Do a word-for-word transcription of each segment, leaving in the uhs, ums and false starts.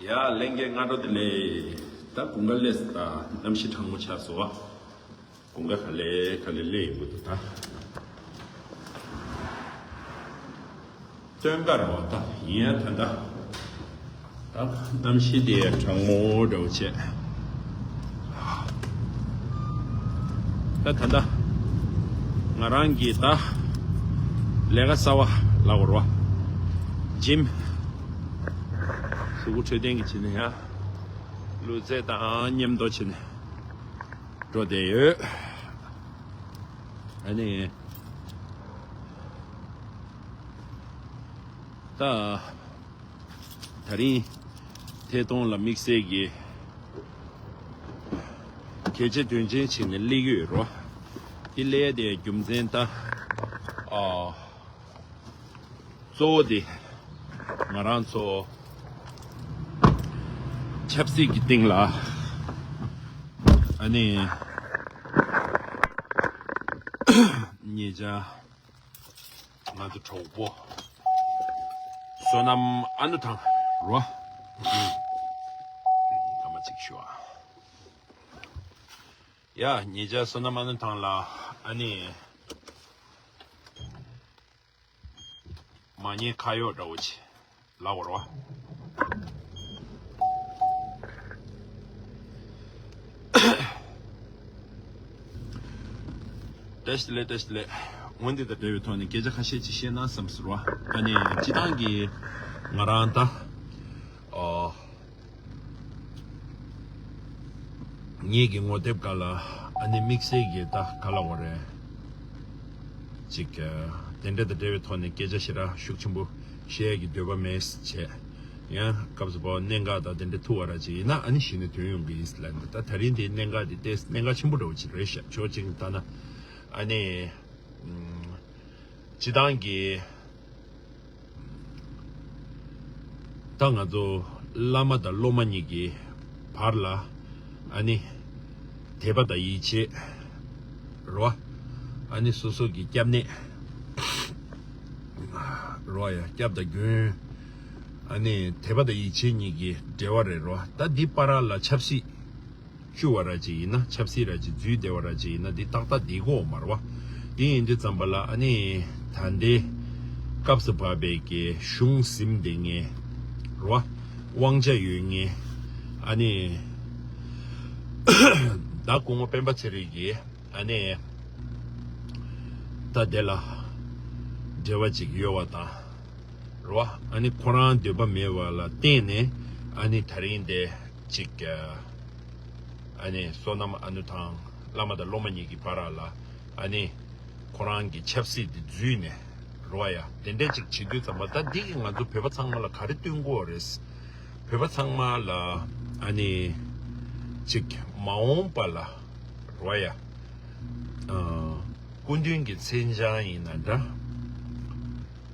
ཡ་ལྷན་རྒྱས་སྔ་དྲོ་བདེ་ལེགས། ད་དགུན་ཁ་སླེབས་སོང་། ད་གནམ་གཤིས་གྲང་མོ་ཆགས་སོང་བ། དགུན་ཁ་ག་ལེ་ག་ལེ་སླེབས་ཡོང་གི་འདུག་ད། སྟོན་ཁ་རེད་བ་ད། ཡིན་ཡང་ད་ད། ད་གནམ་གཤིས་དེ་གྲང་མོ་འདྲ་བོ་བྱས། ད་ད་ད། ང་རང་གིས་ད་ལས་ཀ་གསར་པ་ལབ་དགོས་རེད་བ། འཇིམ། གཟུགས་པོ་འཕྲོད་བསྟེན་གྱི་བྱས་ནས་ཡང་། ལུས་རྩལ་དང་མཉམ་དུ་བྱས་ནས་འགྲོ་བསྡད་ཡོད། ཨ་ནི། ད། ད་རིང་ཐད་གཏོང་ལ་དམིགས་བསལ་གྱི་གལ་ཆེ་དོན་ཆེན་ཞིག་ནས་སླེབས་ཀྱི་ཡོད་རེད། དེ་སླེབས་དེ་རྒྱུ་མཚན་ད། ཨ། གཙོ་བོ་དེ་ང་རང་ཚོ་ཆབ་སྲིད་ཀྱི་སྟེང་ལ་ཨ་ནི་ཉེ་ཆར་ང་ཚོ་གྲོགས་པོ་བསོད་ནམས་ཨ་ནུ་ཐང་རོ། སྐར་མ་གཅིག་ཞུ་ཨ། ཡ་ཉེ་ཆར་བསོད་ནམས་ཨ་ནུ་ཐང་ལ་ཨ་ནི་མ་ཉེས་ཁ་གཡོག་འདྲ་བོ་ཆེ་ལབ་དགོས་རེད་བ། བཀྲ་ཤིས་བདེ་ལེགས། བཀྲ་ཤིས་བདེ་ལེགས། འོན་ཏེ་དང་འབྲེལ་བའི་ཐོག་ནས་སྐད་ཆ་ཁ་ཤས་ཅིག་བཤད་ན་བསམ་ཟེར་བ། ཨ་ནི་སྤྱི་བཏང་གི་ང་རང་ད། ཨོ། ངེད་ཀྱི་ངོ་དེབ་སྒང་ལ་ཨ་ནི་དམིགས་བསལ་གྱི་ད་ག་ལབ་དགོས་རེད། ཅིག་དེ་འདྲ་དང་འབྲེལ་བའི་ཐོག་ནས་སྐད་ཆ་ཞེ་དྲག་ཤུགས་ཆེན་པོ་བཤད་ཡས་ཀྱི་འདོད་པ་མེད་བྱས། ཡང་སྐབས་སུ་བབས་གནད་འགག་དང་དེ་འདྲ་ཐུག་པ་ར་ཅིག་ཡིན་ན་ཨ་ནི་གཞི་ནས་ཐོན་ཡོང་གི་ཡིན་ལབ་ནས། ད་ད་རིང་དེའི་གནད་འགག་དེ་ཏོག་ཙམ་གནད་འགག་ཆེན་པོ་འདྲ་བོ་ཅིག་རེད་ཤག་ཕྱོགས་གཅིག་ནས་ལྟ་ན་ཨ་ནི། སྤྱི་བཏང་གི་ད་ང་ཚོ་བླ་མ་དང་སློབ་མ་གཉིས་ཀྱི་བར་ལ་ཨ་ནི་དད་པ་དང་ཡིད་ཆེས་རོ། ཨ་ནི་སོ་སོ་གི་སྐྱབས་གནས་རོ། ཡ་སྐྱབས་དང་མགོན། ཨ་ནི་དད་པ་དང་ཡིད་ཆེས་གཉིས་ཀྱི་འབྲེལ་བ་རེད་རོ། ད་འདི་བར་ལ་ཆབ་སྲིད་བཅུ་བ་ར་ཅིག་ཡིན་ན། ཆབ་སྲིད་ར་ཅིག་འཛུལ་བསྡད་པ་ར་ཅིག་ཡིན་ན། འདི་ཏག་ཏག་འདི་གོ་མ་རེད་བ། དེ་ཡིན་དུས་ཙམ་པ་ལ་ཨ་ནི་ད་ལྟའི་སྐབས་སུ་བབས་པའི་གི་གཞུང་ཟིན་བསྡད་མཁན་རེད་བ། དབང་ཆ་ཡོད་མཁན་ཨ་ནི་ད་སྐུ་ངོ་སྤེན་པ་ཚེ་རིང་གིས་ཨ་ནི་ད་དེ་ལ་འབྲེལ་བ་ཅིག་ཡོད་པ་དང་། རེད་བ། ཨ་ནི་ཁོ་རང་འདོད་པ་མེད་པ་ལ་བརྟེན་ནས་ཨ་ནི་ད་རིང་དེ་ཅིག་ཨ་ནི་བསོད་ནམས་ཨ་ནུ་དང་བླ་མ་དང་སློབ་མ་གཉིས་ཀྱི་བར་ལ་ཨ་ནི་ཁོ་རང་གི་ཆབ་སྲིད་དེ་འཛུལ་ནས་རེད་བ། ཡ་དེ་འདྲས་ཅིག་བྱེད་དུས་ཙམ་པ་ད་འདི་གིས་ང་ཚོ་བོད་པ་ཚང་མ་ལ་ག་རེ་སྟོན་གྱི་ཡོད་རེད། བོད་པ་ཚང་མ་ལ་ཨ་ནི་ཅིག་མ་འོངས་པ་ལ་རེད་བ། ཡ་ཨ་སྐུ་མདུན་གྱི་མཚན་བྱང་ཡིན་ན་འདྲ།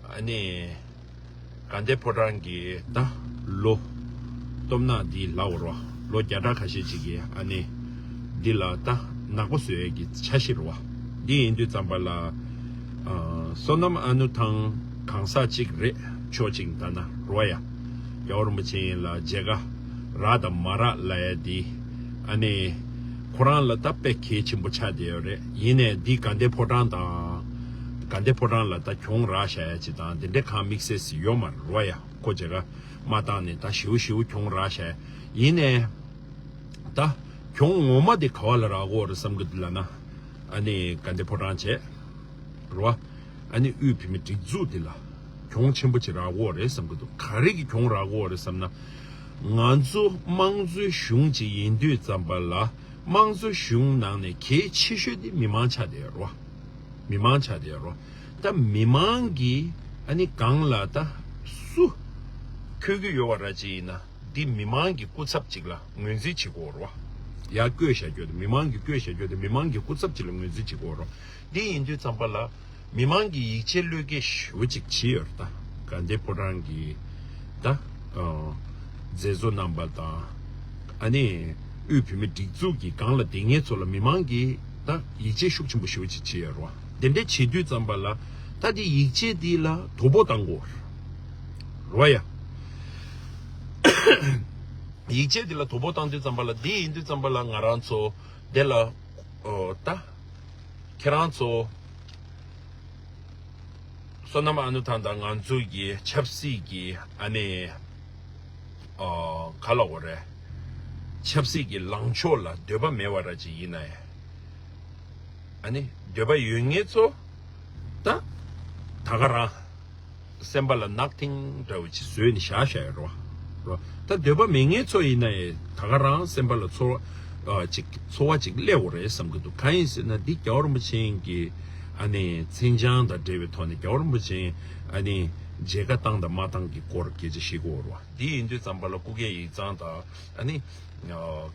ཨ་ནི་དགའ་ལྡན་ཕོ་བྲང་གི་ད་ལོ་སྟོབས་ནག་འདི་ལ་འོ་རོ། ལོ་བརྒྱ་ཕྲག་ཁ་ཤས་ཅིག་གི་ཨ་ནི་འདི་ལ་ད་ནག་པོ་བཟོ་ཡས་ཀྱི་འཆར་གཞི་རེད་བ། འདི་ཡིན་དུས་ཙམ་པ་ལ་ཨ་བསོད་ནམས་ཨ་ནུ་ཐང་གང་ཟག་ཅིག་རེད། ཕྱོགས་གཅིག་ལྟ་ན་རེད་བ། ཡ་རྒྱལ་བ་རིན་པོ་ཆེ་ཡིན་ལ་མཇལ་ཁ་རག་དང་མ་རག་ལབ་ཡས་འདི་ཨ་ནི་ཁོ་རང་ལ་ད་དཔེ་གལ་ཆེན་པོ་ཆགས་བསྡད་ཡོད་རེད། ཡིན་ནའི་འདི་དགའ་ལྡན་ཕོ་བྲང་དང་དགའ་ལྡན་ཕོ་བྲང་ལ་ད་གྱོང་རག་བཞག་ཡ་ཅིག་དང་དེ་འདྲའི་གང་དམིགས་བསལ་ཞིག་ཡོད་མ་རེད་བ། ཡ་ཁོ་མཇལ་ཁ་མ་བཏང་ནས་ད་ཞེ་པོ་ཞེ་པོ་གྱོང་རག་བཞག་ཡ། ཡིན་ནའི་ད་གྱོང་ངོ་མ་དེ་ག་བ་ལ་རག་གི་ཡོད་རེད་བསམ་གི་འདུག་ལབ་ན། ཨ་ནི་དགའ་ལྡན་ཕོ་བྲང་བྱས་རེད་བ། ཨ་ནི་དབུས་བོད་མིའི་སྒྲིག་འཛུགས་འདི་ལ་གྱོང་ཆེན་པོ་ཅིག་རག་གི་ཡོད་རེད་བསམ་གི་འདུག་ག་རེ་གི་གྱོང་རག་གི་ཡོད་རེད་བསམ་ན། ང་ཚོ་དམངས་གཙོའི་གཞུང་ཅིག་ཡིན་དུས་ཙམ་པ་ལ་དམངས་གཙོའི་གཞུང་ནང་ནས་གལ་ཆེ་ཤོས་དེ་མི་མང་ཆགས་བསྡད་ཡོད་རེད་བ། མི་མང་ཆགས་བསྡད་ཡོད་རེད་བ། ད་མི་མང་གིས་ཨ་ནི་སྒང་ལ་ད་སུ་འཁོད་ཀྱི་ཡོད་པ་ར་ཅིག་ཡིན་ན། འདི་མི་མང་གི་སྐུ་ཚབ་ཅིག་ལ་ངོས་འཛིན་བྱེད་དགོས་རེད་བ། ཡར་བསྐོས་བཞག་རྒྱུ་དེ་མི་མང་གིས་བསྐོས་བཞག་རྒྱུ་དེ་མི་མང་གི་སྐུ་ཚབ་ཅིག་ལ་ངོས་འཛིན་བྱེད་དགོས་རེད་བ། འདི་ཡིན་དུས་ཙམ་པ་ལ་མི་མང་གི་ཡིད་ཆེས་བློས་འགེལ་ཞེ་པོ་ཅིག་བྱས་ཡོད་རེད། ད་དགའ་ལྡན་ཕོ་བྲང་གི་ད་ཨ་མཛད་གཙོ་རྣམ་པ་དང་ཨ་ནི་དབུས་བོད་མིའི་སྒྲིག་འཛུགས་ཀྱི་སྒང་ལ་བསྡད་མཁན་ཚོ་ལ་མི་མང་གིས་ད་ཡིད་ཆེས་ཤུགས་ཆེན་པོ་ཞེ་པོ་ཅིག་བྱས་ཡོད་རེད་བ། དེ་འདྲ་བྱེད་དུས་ཙམ་པ་ལ་ད་དེ་ཡིད་ཆེས་འདི་ལ་དོ་ཕོག་བཏང་དགོས་རེད་བ། ཡ། ཡིག་ཆ་འདི་ལ་དོ་ཕོག་བཏང་དུས་ཙམ་པ་ལ། འདི་ཡིན་དུས་ཙམ་པ་ལ་ང་རང་ཚོ་འདི་ལ་ཨོ་ད་ཁྱེད་རང་ཚོ་བསོད་ནམས་ཨ་ནུ་ཐང་དང་ང་ཚོ་གི་ཆབ་སྲིད་ཀྱི་ཨ་ནི་ཨོ་ག་ལ་འོ་རེད། ཆབ་སྲིད་ཀྱི་ལངས་ཕྱོགས་ལ་འདོད་པ་མེད་པ་ར་ཅིག་ཡིན་ན་ཡང་། ཨ་ནི་འདོད་པ་ཡོད་མཁན་ཚོ་ད་ད་ག་རང་སེམས་པ་ལ་ནག་ཐིང་འདྲ་བོ་ཅིག་བཟོས་ནས་བཞག་བཞག་ཡོད་རོ། རོ། ད་འདོད་པ་མེད་མཁན་ཚོ་ཡིན་ན་ཡང་ད་ག་རང་སེམས་པ་ལ་ཚོར་བ་ཨ་ཅིག་ཚོར་བ་ཅིག་སླེབས་འོ་རེད་བསམ་གི་འདུག་གང་ཡིན་ཟེར་ན་འདི་རྒྱལ་བ་རིན་པོ་ཆེ་གི་ཨ་ནི་མཚན་བྱང་དང་འབྲེལ་བའི་ཐོག་ནས་རྒྱལ་བ་རིན་པོ་ཆེ་ཨ་ནི་མཇལ་ཁ་བཏང་དང་མ་བཏང་གི་སྐོར་སྐད་ཆ་བཤད་གི་འོ་རོ། འདི་ཡིན་དུས་ཙམ་པ་ལ་སྐུ་སྒེར་ཡིག་ཚང་དང་ཨ་ནི་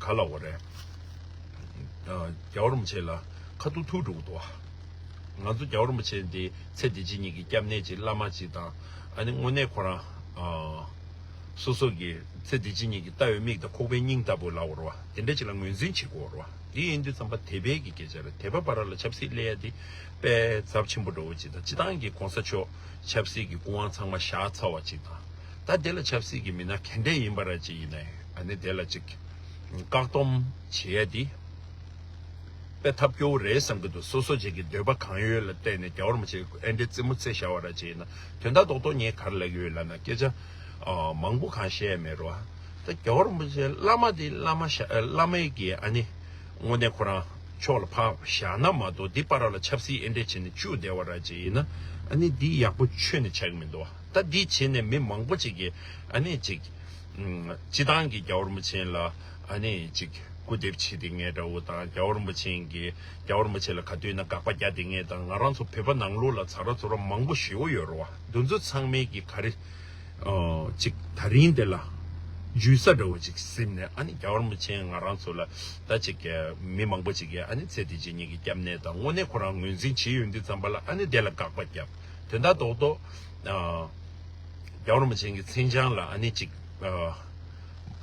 ག་ལ་འོ་རེད། རྒྱལ་བ་རིན་པོ་ཆེ་ལ་ཁ་ཐུག་ཐུག་འགྲོ་གི་འདུག་ང་ཚོ་རྒྱལ་བ་རིན་པོ་ཆེ་འདི་ཚེ་འདི་ཕྱི་གཉིས་ཀྱི་སྐྱབས་གནས་ཅིག་བླ་མ་ཅིག་དང་ཨ་ནི་དངོས་གནས་ཁོ་རང་སོ་སོ་གི་ཚེ་འདི་ཕྱི་གཉིས་ཀྱི་ལྟ་བའི་མིག་དང་ཁོག་པའི་སྙིང་ལྟ་བུ་ལབ་དགོས་རེད་བ། དེ་འདྲ་ཅིག་ལ་ངོས་འཛིན་བྱེད་དགོས་རེད་བ། འདི་ཡིན་དུས་ཙམ་པ་དད་པའི་གི་སྐད་ཆ་རེད། དད་པ་བར་ལ་ཆབ་སྲིད་སླེབས་ཡ་འདི་དཔེ་ཚབས་ཆེན་པོ་འདྲ་བོ་ཅིག་དང་། སྤྱི་བཏང་གི་གོང་ས་མཆོག་ཆབ་སྲིད་ཀྱི་སྐུ་དབང་ཚང་མ་བཞག་ཚར་བ་ཅིག་དང་། ད་དེ་ལ་ཆབ་སྲིད་ཀྱི་མི་སྣ་ག་འདྲས་ཡིན་པ་ར་ཅིག་ཡིན་ན་ཡང་ཨ་ནི་དེ་ལ་ཅིག་བཀག་སྡོམ་བྱེད་ཡ་འདི་དཔེ་ཐབས་སྐྱོ་བོ་རེད་བསམ་གྱི་འདུག་སོ་སོ་ཅིག་གི་འདོད་པ་གང་ཡོད་ལ་བལྟས་ནས་རྒྱལ་བ་རིན་པོ་ཆེ་ཨེ་འདྲས་རྩེད་མོ་རྩེ་བཞག་པ་ར་ཅིག་ཡིན་ན། དོན་དག་རྡོག་རྡོག་ངས་ག་རེ་ལབ་ཀྱི་ཡོད་ལབ་ན་སྐད་ཆ་ཨ་མང་པོ་གང་བཤད་ཡ་མེད་རོ། ད་རྒྱལ་བ་རིན་པོ་ཆེ་བླ་མ་འདི་བླ་མ་ཤ་ཨ་བླ་མའི་གི་ཨ་ནི་དངོས་གནས་ཁོ་རང་ཕྱོགས་ལ་ཕར་བཞག་ན་མ་གཏོགས་འདི་བར་ལ་ཆབ་སྲིད་ཨེ་འདྲས་བྱས་ནས་བཅུག་བསྡད་པ་ར་ཅིག་ཡིན་ན་ཨ་ནི་འདི་ཡག་པོ་ཁྱོན་ནས་ཆགས་ཀྱི་མི་འདུག་ད་འདི་བྱས་ནས་མི་མང་པོ་ཅིག་གིས་ཨ་ནི་ཅིག་ཨམ་སྤྱི་བཏང་གི་རྒྱལ་བ་རིན་པོ་ཆེ་ལ་ཨ་ནི་ཅིག་སྐུར་འདེབས་བྱེད་དེ་ངས་འདྲ་བོ་དང་། རྒྱལ་བ་རིན་པོ་ཆེ་གི་རྒྱལ་བ་རིན་པོ་ཆེ་ལ་ག་དུས་ན་དགག་པ་རྒྱག་དེ་ངས་དང་། ང་རང་ཚོ་བོད་པ་ནང་ལོགས་ལ་ཚ་ར་ཚོ་ར་མང་པོ་ཞེ་པོ་ཡོད་རེད་བ། འདི་ཚོ་ཚང་མས་གི་ག་རེ་ཨོ་ཅིག་ད་རིང་དེ་ལ་འཇུས་ས་འདྲ་བོ་ཅིག་ཟིན་ནས་ཨ་ནི་རྒྱལ་བ་རིན་པོ་ཆེ་ང་རང་ཚོ་ལ་ད་ཅིག་མི་མང་པོ་ཅིག་གིས་ཨ་ནི་ཚེ་འདི་ཕྱི་གཉིས་ཀྱི་སྐྱབས་གནས་དང་དངོས་གནས་ཁོ་རང་ངོས་འཛིན་བྱེད་ཡོང་དུས་ཙམ་པ་ལ་ཨ་ནི་དེ་ལ་དགག་པ་བརྒྱབ། དོན་དག་རྡོག་རྡོག་ཨ་རྒྱལ་བ་རིན་པོ་ཆེ་གི་མཚན་བྱང་ལ་ཨ་ནི་ཅིག་ཨ་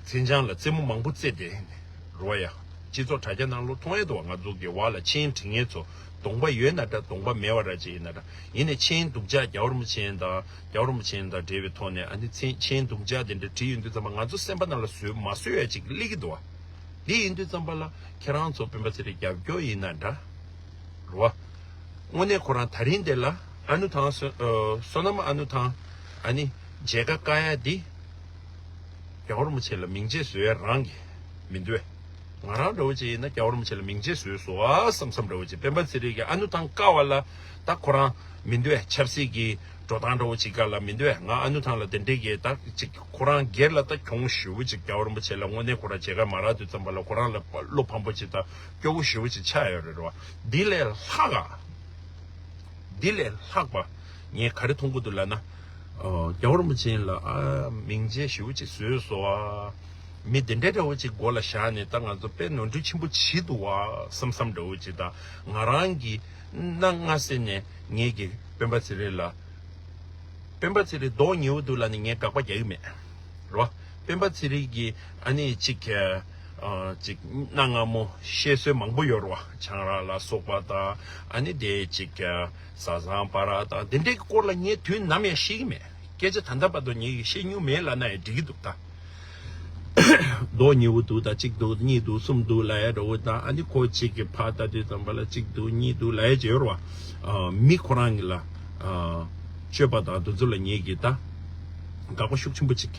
མཚན་བྱང་ལ་རྩེད་མོ་མང་པོ་རྩེས་ཏེ་རོ་ཡ། སྤྱི་ཚོགས་དྲ་རྒྱ་ནང་ལོགས་མཐོང་ཡས་འདུག་ང་ཚོ་གི་བར་ལ་མཆན་བྲིས་མཁན་ཚོ་གདོང་པ་ཡོད་ན་འདྲ་གདོང་པ་མེད་པ་ར་ཅིག་ཡིན་ན་འདྲ། ཡིན་ནའི་མཆན་སྡུག་ཅག་རྒྱལ་བ་རིན་པོ་ཆེ་དང་རྒྱལ་བ་རིན་པོ་ཆེ་དང་འབྲེལ་བའི་ཐོག་ནས་ཨ་ནི་མཚན་མཆན་སྡུག་ཅག་དེ་འདྲ་བྲིས་ཡོང་དུས་ཙམ་པ་ང་ཚོ་སེམས་པ་ནང་ལ་བཟོད་མ་བཟོད་ཡ་ཅིག་སླེབས་ཀྱི་འདུག་བ། འདི་ཡིན་དུས་ཙམ་པ་ལ་ཁྱེད་རང་ཚོ་སྤེན་པ་ཚེ་རིང་རྒྱབ་སྐྱོར་ཡིན་ན་འདྲ། རེད་བ། དངོས་གནས་ཁོ་རང་ད་རིང་དེ་ལ་ཨ་ནུ་ཐང་བསོད་ཨ་བསོད་ནམས་ཨ་ནུ་ཐང་ཨ་ནི་མཇལ་ཁ་བཀག་ཡ་འདི་རྒྱལ་བ་རིན་པོ་ཆེ་ལ་མིང་ཆད་བཟོ་ཡ་རང་གི་མི་འདུག་བས། ང་རང་འདྲ་བོ་ཅིག་ཡིན་ན་རྒྱལ་བ་རིན་པོ་ཆེ་ལ་མིང་ཆད་བཟོས་སོང་ཨ་བསམ་བསམ་འདྲ་བོ་ཅིག་སྤེན་པ་ཚེ་རིང་གིས་ཨ་ནུ་ཐང་བཀག་པ་ལ་ད་ཁོ་རང་མི་འདུག་བས། ཆབ་སྲིད་ཀྱི་འགྲོ་སྟངས་འདྲ་བོ་ཅིག་ག་ལ་མི་འདུག་བས། ང་ཨ་ནུ་ཐང་ལ་དེ་འདྲས་ཀྱི་ད་ཅིག་ཁོ་རང་སྒེར་ལ་ད་གྱོང་ཞེ་པོ་ཅིག་རྒྱལ་བ་རིན་པོ་ཆེ་ལ་དངོས་གནས་ཁོ་རང་མཇལ་ཁ་མ་རག་དུས་ཙམ་པ་ལ་ཁོ་རང་ལ་བློ་ཕམ་པོ་ཅིག་དང་སྐྱོ་བོ་ཞེ་པོ་ཅིག་ཆགས་ཡོད་རེད་རོ། འདི་ལས་ལྷག་ག་འདི་ལས་ལྷག་པ་ངས་ག་རེ་མཐོང་གི་འདུག་ལབ་ན། ཨོ། རྒྱལ་བ་རིན་པོ་ཆེ་ལ་ཨ་མིང་ཆད་ཞེ་པོ་ཅིག་བཟོས་སོང་ཨ། མི་དེ་འདྲའི་འདྲ་བོ་ཅིག་མགོ་ལ་བཞག་ནས་ད་ང་ཚོ་དཔེ་ནོར་འཁྲུལ་ཆེན་པོ་བྱེད་འདུག་ཨ་བསམ་བསམ་འདྲ་བོ་ཅིག་དང་ང་རང་གི་སྣང་སྔ་ས་ནས་ངས་ཀྱི་སྤེན་པ་ཚེ་རིང་ལ་སྤེན་པ་ཚེ་རིང་མདོག་ཉེས་པོ་འདུག་ལབ་ནས་ངས་དགག་པ་རྒྱག་གི་མེད། རོ། སྤེན་པ་ཚེ་རིང་གིས་ཨ་ནི་ཅིག་ཨ་ཅིག་གནའ་སྔ་མོ་བཤད་སྲོལ་མང་པོ་ཡོད་རེད་བ། ཆང་རག་ལ་སོགས་པ་དང་ཨ་ནི་དེ་ཅིག་བཟའ་ཚང་བར་དང་དེ་འདྲའི་སྐོར་ལ་ངས་དུས་ནམ་ཡང་བཤད་ཀྱི་མེད། སྐད་ཆ་ད་ལྟ་བར་དུ་ངས་ཀྱིས་བཤད་མྱོང་མེད་ལབ་ན་ཡང་འགྲིག་གི་འདུག་ད། མདོག་ཉེས་པོ་འདུག་དང་གཅིག་འདུག་གཉིས་འདུག་གསུམ་འདུག་ལབ་ཡ་འདྲ་བོ་དང་ཨ་ནི་ཁོ་གཅིག་གིས་ཕར་ལྟ་དུས་ཙམ་པ་ལ་གཅིག་འདུག་གཉིས་འདུག་ལབ་ཡ་ཅིག་ཡོད་རེད་བ། མི་ཁོ་རང་གི་ལ་སྤྱོད་པ་དང་དེ་ཚོ་ལ་ངས་ཀྱིས་ད་དགག་པ་ཤུགས་ཆེན་པོ་ཅིག་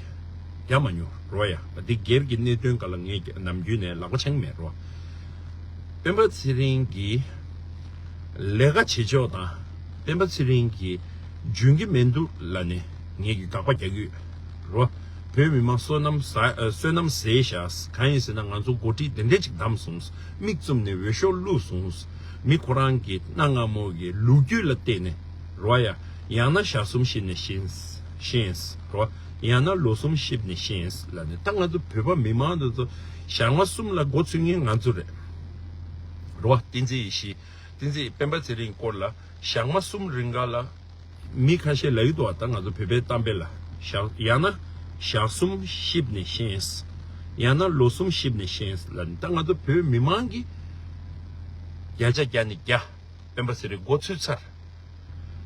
རྒྱག་མ་མྱོང་རོ་ཡ། འདི་སྒེར་གྱི་གནད་དོན་སྒང་ལ་ངས་ནམ་རྒྱུན་ནས་ལག་པ་འཆང་མེད་རོ། སྤེན་པ་ཚེ་རིང་གི་ལས་ཀ་བྱེད་ཕྱོགས་དང་སྤེན་པ་ཚེ་རིང་གི་འཇོན་གྱི་མི་འདུག་ལབ་ནས་ངས་ཀྱིས་དགག་པ་རྒྱག་གི་ཡོད་རོ། བོད་མི་མང་བསོད་ནམས་ཟ་ཨ་བསོད་ནམས་ཟད་ཤག་གང་ཡིན་ཟེར་ན་ང་ཚོ་འགོ་ཁྲིད་དེ་འདྲས་ཅིག་བདམས་སོང་། མིག་བཙུམ་ནས་འོས་ཤོག་བླུགས་སོང་། མི་ཁོ་རང་གི་གནའ་སྔ་མོ་གི་ལོ་རྒྱུས་ལ་བལྟས་ནས་རོ་ཡ། ཡང་ན་ཞག་གསུམ་གཤིབས་ནས་ཤེས་ཤེས་རོ། ཡང་ན་ལོ་གསུམ་གཤིབས་ནས་ཤེས་ལབ་ནས་ད་ང་ཚོ་བོད་པ་མི་མང་དེ་ཚོ་ཞག་མ་གསུམ་ལ་མགོ་ཚོས་མཁན་ང་ཚོ་རེད་རོ། བསྟན་འཛིན་ཡེ་ཤེས་བསྟན་འཛིན་སྤེན་པ་ཚེ་རིང་སྐོར་ལ་ཞག་མ་གསུམ་རིང་ག་ལ། མི་ཁ་ཤས་ལབ་ཀྱི་འདུག་བ། ད་ང་ཚོ་བོད་པའི་གཏམ་དཔེ་ལ་ཞག་ཡང་ན་ཞག་གསུམ་གཤིབས་ནས་ཤེས། ཡང་ན་ལོ་གསུམ་གཤིབས་ནས་ཤེས་ལབ་ནས་ད་ང་ཚོ་བོད་མི་མང་གིས་བརྒྱ་ཆ་བརྒྱ་ནས་བརྒྱ་སྤེན་པ་ཚེ་རིང་མགོ་ཚོས་ཚར།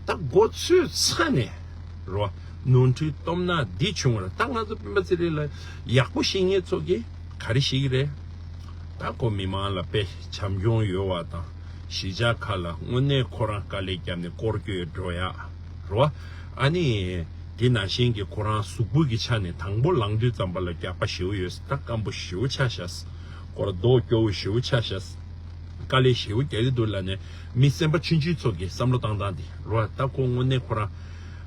ད་མགོ་ཚོས་ཚར་ནས་རོ། ནོར་འཁྲུལ་སྟོབས་ན་འདི་བྱུང་བ་རེད། ད་ང་ཚོ་སྤེན་པ་ཚེ་རིང་ལ་ཡག་པོ་ཤེས་མཁན་ཚོ་གིས་ག་རེ་ཤེས་ཀྱི་རེད། ད་ཁོ་མི་མང་ལ་དཔེ་བྱམས་སྐྱོང་ཡོད་པ་དང་གཞིས་ཆགས་ཁག་ལ་དངོས་གནས་ཁོ་རང་དཀའ་ལས་བརྒྱབ་ནས་སྐོར་སྐྱོད་འགྲོ་ཡག་རེད་བ། ཨ་ནི་དེ་ནང་བཞིན་གྱི་ཁོ་རང་གཟུགས་པོ་གི་ཆ་ནས་དང་པོ་ལངས་དུས་ཙམ་པ་ལ་རྒྱགས་པ་ཞེ་པོ་ཡོད། ད་སྐམ་པོ་ཞེ་པོ་ཆགས་ཤག་ཁོ་རང་མདོག་སྐྱོ་བོ་ཞེ་པོ་ཆགས་ཤག་དཀའ་ལས་ཞེ་པོ་རྒྱག་གི་འདུག་ལབ་ནས་མི་སེམས་པ་ཆུང་ཆུང་ཚོ་གི་བསམ་བློ་བཏང་སྟངས་དེ་རེད་བ། ད་ཁོ་དངོས་གནས་ཁོ་རང་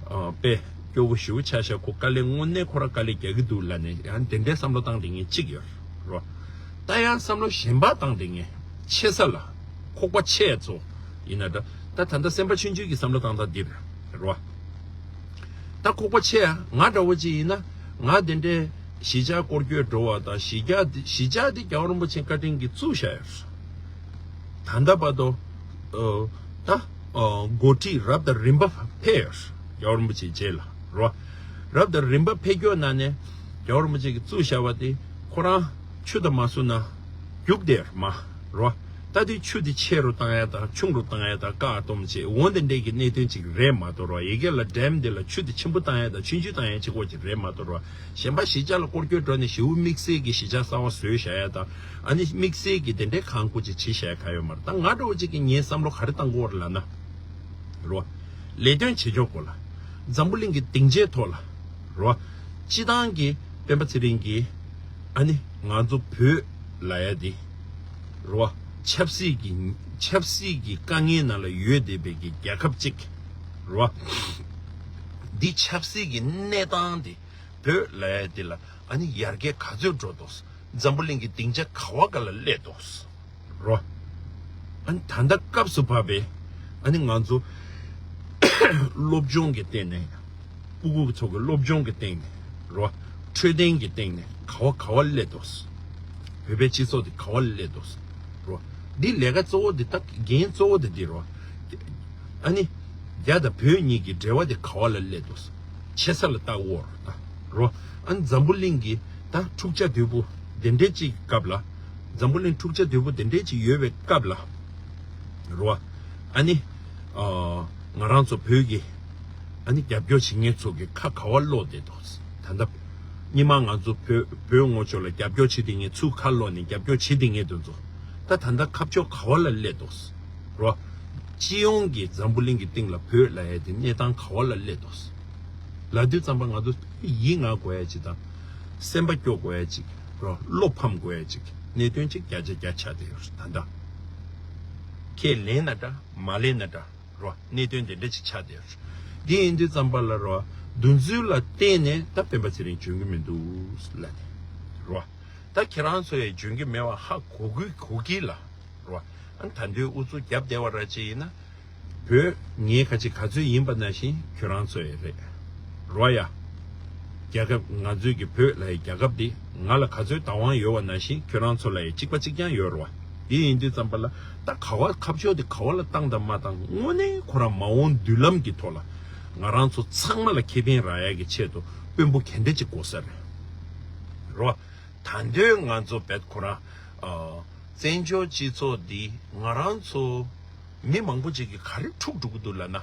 ཨ་དཔེ་སྐྱོ་བོ་ཞེ་པོ་ཆགས་ཤག་ཁོ་དཀའ་ལས་དངོས་གནས་ཁོ་རང་དཀའ་ལས་རྒྱག་གི་འདུག་ལབ་ནས་ཡང་དེ་འདྲའི་བསམ་བློ་བཏང་བསྡད་མཁན་གཅིག་ཡོད་རེད་བ། ད་ཡང་བསམ་བློ་གཞན་པ་བཏང་བསྡད་མཁན་ཆེ་ས་ལ་ཁོག་པ་ཆེ་ཚོ་ཡིན་ན་འདྲ། ད་ད་ལྟ་སེམས་པ་ཆུང་ཆུང་གི་བསམ་བློ་བཏང་སྟངས་འདི་རེད་བ། ད་ཁོག་པ་ཆེ་ཡ་ང་འདྲ་བོ་ཅིག་ཡིན་ན་ང་དེ་འདྲའི་གཞིས་ཆགས་སྐོར་སྐྱོད་འགྲོ་བ་དང་གཞིས་ཆགས་འདི་གཞིས་ཆགས་འདི་རྒྱལ་བ་རིན་པོ་ཆེ་བཀའ་དྲིན་གྱིས་བཙུགས་བཞག་ཡོད། ད་ལྟ་བར་དུ་ཨ་ད་ཨ་འགོ་ཁྲིད་རབ་དང་རིམ་པ་ཕེབས་ཡོད། རྒྱལ་བ་རིན་པོ་ཆེའི་རྗེས་ལ་རེད་བ། རབ་དང་རིམ་པ་ཕེབས་ཀྱོག་ནང་ནས་རྒྱལ་བ་རིན་པོ་ཆེ་གིས་བཙུགས་བཞག་པ་དེ་ཁོ་རང་ཆུ་དང་མ་བསྲུབས་ན་རྒྱུག་བསྡད་མ་རེད་བ། ད་དེ་ཆུ་དེ་ཆེ་རུ་བཏང་ཡ་དང་ཆུང་རུ་བཏང་ཡ་དང་བཀག་སྡོམ་བྱེད་འོ་དེ་འདྲས་ཀྱི་གནད་དོན་ཅིག་རེད་མ་གཏོགས་རེད་བ། ཡ་གི་ལ་ཌེམ་དེ་ལ་ཆུ་དེ་ཆེན་པོ་བཏང་ཡ་དང་ཆུང་ཆུང་བཏང་ཡ་གཅིག་པོ་ཅིག་རེད་མ་གཏོགས་རེད་བ། གཞན་པ་གཞིས་ཆགས་ལ་སྐོར་སྐྱོད་འགྲོ་ནས་ཞེ་པོ་དམིགས་བསལ་གྱི་གཞིས་ཆགས་གསར་པ་བཟོས་བཞག་ཡ་དང་ཨ་ནི་དམིགས་བསལ་གྱི་དེ་འདྲའི་གང་དགོས་ཅིག་བྱེད་བཞག་ཡ་གང་ཡོད་མ་རེད། ད་ང་འདྲ་བོ་ཅིག་གིས་ངའི་བསམ་བློ་ག་རེ་བཏང་དགོས་རེད་ལབ་ན། རོ། ལས་དོན་བྱེད་ཕྱོགས་སྐོར་ལ། འཛམ་བུ་གླིང་གི་སྡིངས་ཆའི་ཐོག་ལ། རོ། སྤྱི་བཏང་གི་སྤེན་པ་ཚེ་རིང་གིས་ཨ་ནི་ང་ཚོ་བོད་ལབ་ཡ་དེ། རོ། ཆབ་སྲིད་ཀྱི་ཆབ་སྲིད་ཀྱི་དཀའ་ངལ་ནང་ལ་ཡོད་བསྡད་པའི་གི་རྒྱལ་ཁབ་ཅིག། རོ། འདི་ཆབ་སྲིད་ཀྱི་གནས་སྟངས་དེ་བོད་ལབ་ཡ་དེ་ལ་ཨ་ནི་ཡར་རྒྱས་ག་ཚོད་འགྲོ་འདུག་འཛམ་བུ་གླིང་གི་སྡིངས་ཆ་ག་བ་ག་ལ་སླེབས་འདུག་རོ། ཨ་ནི་ད་ལྟ་སྐབས་སུ་བབས་པའི་ཨ་ནི་ང་ཚོ་སློབ་སྦྱོང་གི་སྟེང་ནས་ཕྲུ་གུ་ཚོ་གི་སློབ་སྦྱོང་གི་སྟེང་ནས་རོ། འཕྲོད་བསྟེན་གྱི་སྟེང་ནས་ག་བ་ག་བ་སླེབས་འདུག་བོད་པའི་སྤྱི་ཚོགས་འདི་ག་བ་སླེབས་འདུག་རོ། འདི་ལས་ཀ་གཙོ་བོ་འདི་ད་འགན་གཙོ་བོ་འདི་འདི་རོ། ཨ་ནི། རྒྱ་དང་བོད་གཉིས་ཀྱི་འབྲེལ་བ་དེ་ག་བ་ལ་སླེབས་འདུག་ཆེ་ས་ལ་ལྟ་འོར་ད་རོ། ཨ་ནི་འཛམ་བུ་གླིང་གི་ད་འཁྲུག་ཆ་དོད་པོ་དེ་འདྲའི་ཅིག་སྐབས་ལ། འཛམ་བུ་གླིང་འཁྲུག་ཆ་དོད་པོ་དེ་འདྲའི་ཅིག་ཡོད་པའི་སྐབས་ལ། རོ། ཨ་ནི། ཨ། ང་རང་ཚོ་བོད་ཀྱི། ཨ་ནི་རྒྱབ་སྐྱོར་བྱེད་མཁན་ཚོ་གི་ཁ་ག་བ་སློག་བསྡད་འདུག་ད་ལྟ། སྔོན་མ་ང་ཚོ་བོད་བོད་ངོ་ཕྱོགས་ལ་རྒྱབ་སྐྱོར་བྱེད་བསྡད་མཁན་ཚུར་ཁ་སློག་ནས་རྒྱབ་སྐྱོར་བྱེད་བསྡད་མཁན་དེ་ཚོ། ད་ད་ལྟ་ཁ་ཕྱོགས་ག་བ་ལ་སླེབས་འདུག་རོ། སྤྱི་ཡོངས་ཀྱི་འཛམ་བུ་གླིང་གི་སྟེང་ལ་བོད་ལབ་ཡ་དེ་གནས་སྟངས་ག་བ་ལ་སླེབས་འདུག་ལབ་དུས་ཙམ་པ་ང་ཚོ་ཡིད་ང་དགོས་ཡ་ཅིག་དང་། སེམས་པ་སྐྱོ་དགོས་ཡ་ཅིག་རོ། བློ་ཕམ་དགོས་ཡ་ཅིག་གནད་དོན་ཅིག་བརྒྱ་ཆ་བརྒྱ་ཆགས་བསྡད་ཡོད་རེད་ད་ལྟ། ཁས་ལེན་ན་འདྲ་མ་ལེན་ན་འདྲ་རོ། གནད་དོན་དེ་འདྲ་ཅིག་ཆགས་བསྡད་ཡོད་རེད། འདི་ཡིན་དུས་ཙམ་པ་ལ་རོ། འདུ་འཛི་ལ་བརྟེན་ནས་ད་སྤེན་པ་ཚེ་རིང་འཇོན་གྱི་མི་འདུག་ལབ་ནས་རོ། ད་ཁྱེད་རང་ཚོ་ཡང་འཇོན་གྱི་མེད་པ་ཧ་གོ་གི་གོ་གི་ལ། རོ། ཨ་ནི་ད་དུང་ཨུ་ཚུགས་རྒྱབ་བསྡད་པ་ར་ཅིག་ཡིན་ན། བོད་ངའི་ཁ་ཆེ་ག་ཚོད་ཡིན་པ་ནང་བཞིན་ཁྱོད་རང་ཚོ་ཡང་རེད། རོ་ཡ། རྒྱལ་ཁབ་ང་ཚོའི་གི་བོད་ལ་ཡི་རྒྱལ་ཁབ་འདི་ང་ལ་ག་ཚོད་བདག་དབང་ཡོད་པ་ནང་བཞིན་ཁྱོད་རང་ཚོ་ལ་ཡི་གཅིག་པ་གཅིག་རྐྱང་ཡོད་རོ། འདི་ཡིན་དུས་ཙམ་པ་ལ་ད་ག་བ་ཁ་ཕྱོགས་འདི་ག་བ་ལ་བཏང་དང་མ་བཏང་དངོས་གནས་ཁོ་རང་མ་འོངས་མདུན་ལམ་གྱི་ཐོག་ལ་ང་རང་ཚོ་ཚང་མ་ལ་ཁེ་ཕན་རག་ཡ་གི་ཆེད་དུ་དཔོན་པོ་ག་འདྲ་ཅིག་དགོས་ས་རེད། རོ། ད་འདོད་ང་ཚོ་བེད་ཁོ་རང་། བཙན་བྱོལ་སྤྱི་ཚོགས་འདི་ང་རང་ཚོ་མི་མང་པོ་ཅིག་གིས་ག་རེ་འཁྲུག་འགྲོ་གི་འདུག་ལབ་ན།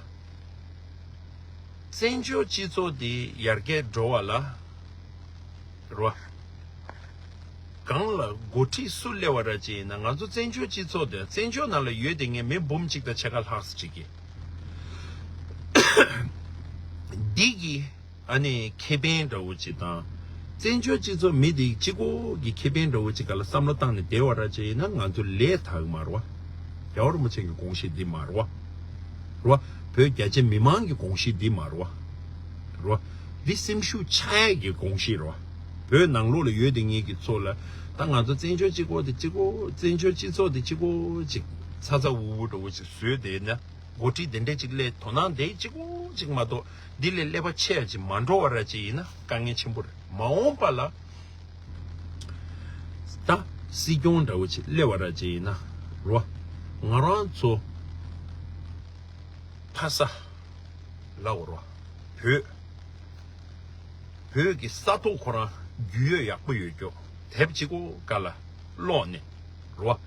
བཙན་བྱོལ་སྤྱི་ཚོགས་འདི་ཡར་རྒྱས་འགྲོ་བ་ལ། རོ། གང་ལ་འགོ་ཁྲིད་སུ་སླེབས་པ་ར་ཅིག་ཡིན་ན་ང་ཚོ་བཙན་བྱོལ་སྤྱི་ཚོགས་འདི་བཙན་བྱོལ་ནང་ལ་ཡོད་དེ་ངས་མི་འབུམ་གཅིག་དང་ཕྱེད་ཀ་ལྷག་ཙམ་ཅིག་གིས། འདི་གི་ཨ་ནི་ཁེ་ཕན་འདྲ་བོ་ཅིག་དང་། བཙན་བྱོལ་སྤྱི་ཚོགས་མི་དེ་གཅིག་པོ་གི་ཁེ་ཕན་འདྲ་བོ་ཅིག་ག་ལ་བསམ་བློ་བཏང་ནས་བསྡད་པ་ར་ཅིག་ཡིན་ན་ང་ཚོ་ལས་དག་གི་མ་རེད་བ། རྒྱལ་བ་རིན་པོ་ཆེ་གི་དགོངས་གཞི་འདི་མ་རེད་བ། རེད་བ། བོད་རྒྱ་ཆེ་མི་མང་གི་དགོངས་གཞི་འདི་མ་རེད་བ། རེད་བ། འདི་སེམས་ཤུགས་ཆག་ཡས་ཀྱི་དགོངས་གཞི་རེད་བ། བོད་ནང་ལོགས་ལ་ཡོད་དེ་ངེད་ཀྱི་ཚོ་ལ་ད་ང་ཚོ་བཙན་བྱོལ་གཅིག་པོ་དེ་གཅིག་པོ་བཙན་བྱོལ་སྤྱི་ཚོགས་དེ་གཅིག་པོ་ཅིག་ཚ་ཚ་འུར་འུར་འདྲ་བོ་ཅིག་བཟོས་བསྡད་ན། འགོ་ཁྲིད་དེ་འདྲས་ཅིག་སླེབས་དོ་སྣང་དེ་གཅིག་པོ་གཅིག་མ་གཏོགས་འདི་ལས་ཀླད་པ་ཆེ་ཡ་ཅིག་མ་འགྲོ་བ་ར་ཅིག་ཡིན་ན་དཀའ་ངལ་ཆེན་པོ་རེད། མ་འོངས་པ་ལ་ད་སྲིད་སྐྱོང་འདྲ་བོ་ཅིག་སླེབས་པ་ར་ཅིག་ཡིན་ན་རོ། ང་རང་ཚོ་ཕ་ས་ལ་འོ་རོ། བོད་བོད་ཀྱི་ས་ཐོག་ཁོ་རང་རྒྱུས་ཡོད་ཡག་པོ་ཡོད་ཀྱོ། དེབ་གཅིག་པོ་ག་ལ་ཀློག་ནས་རོ།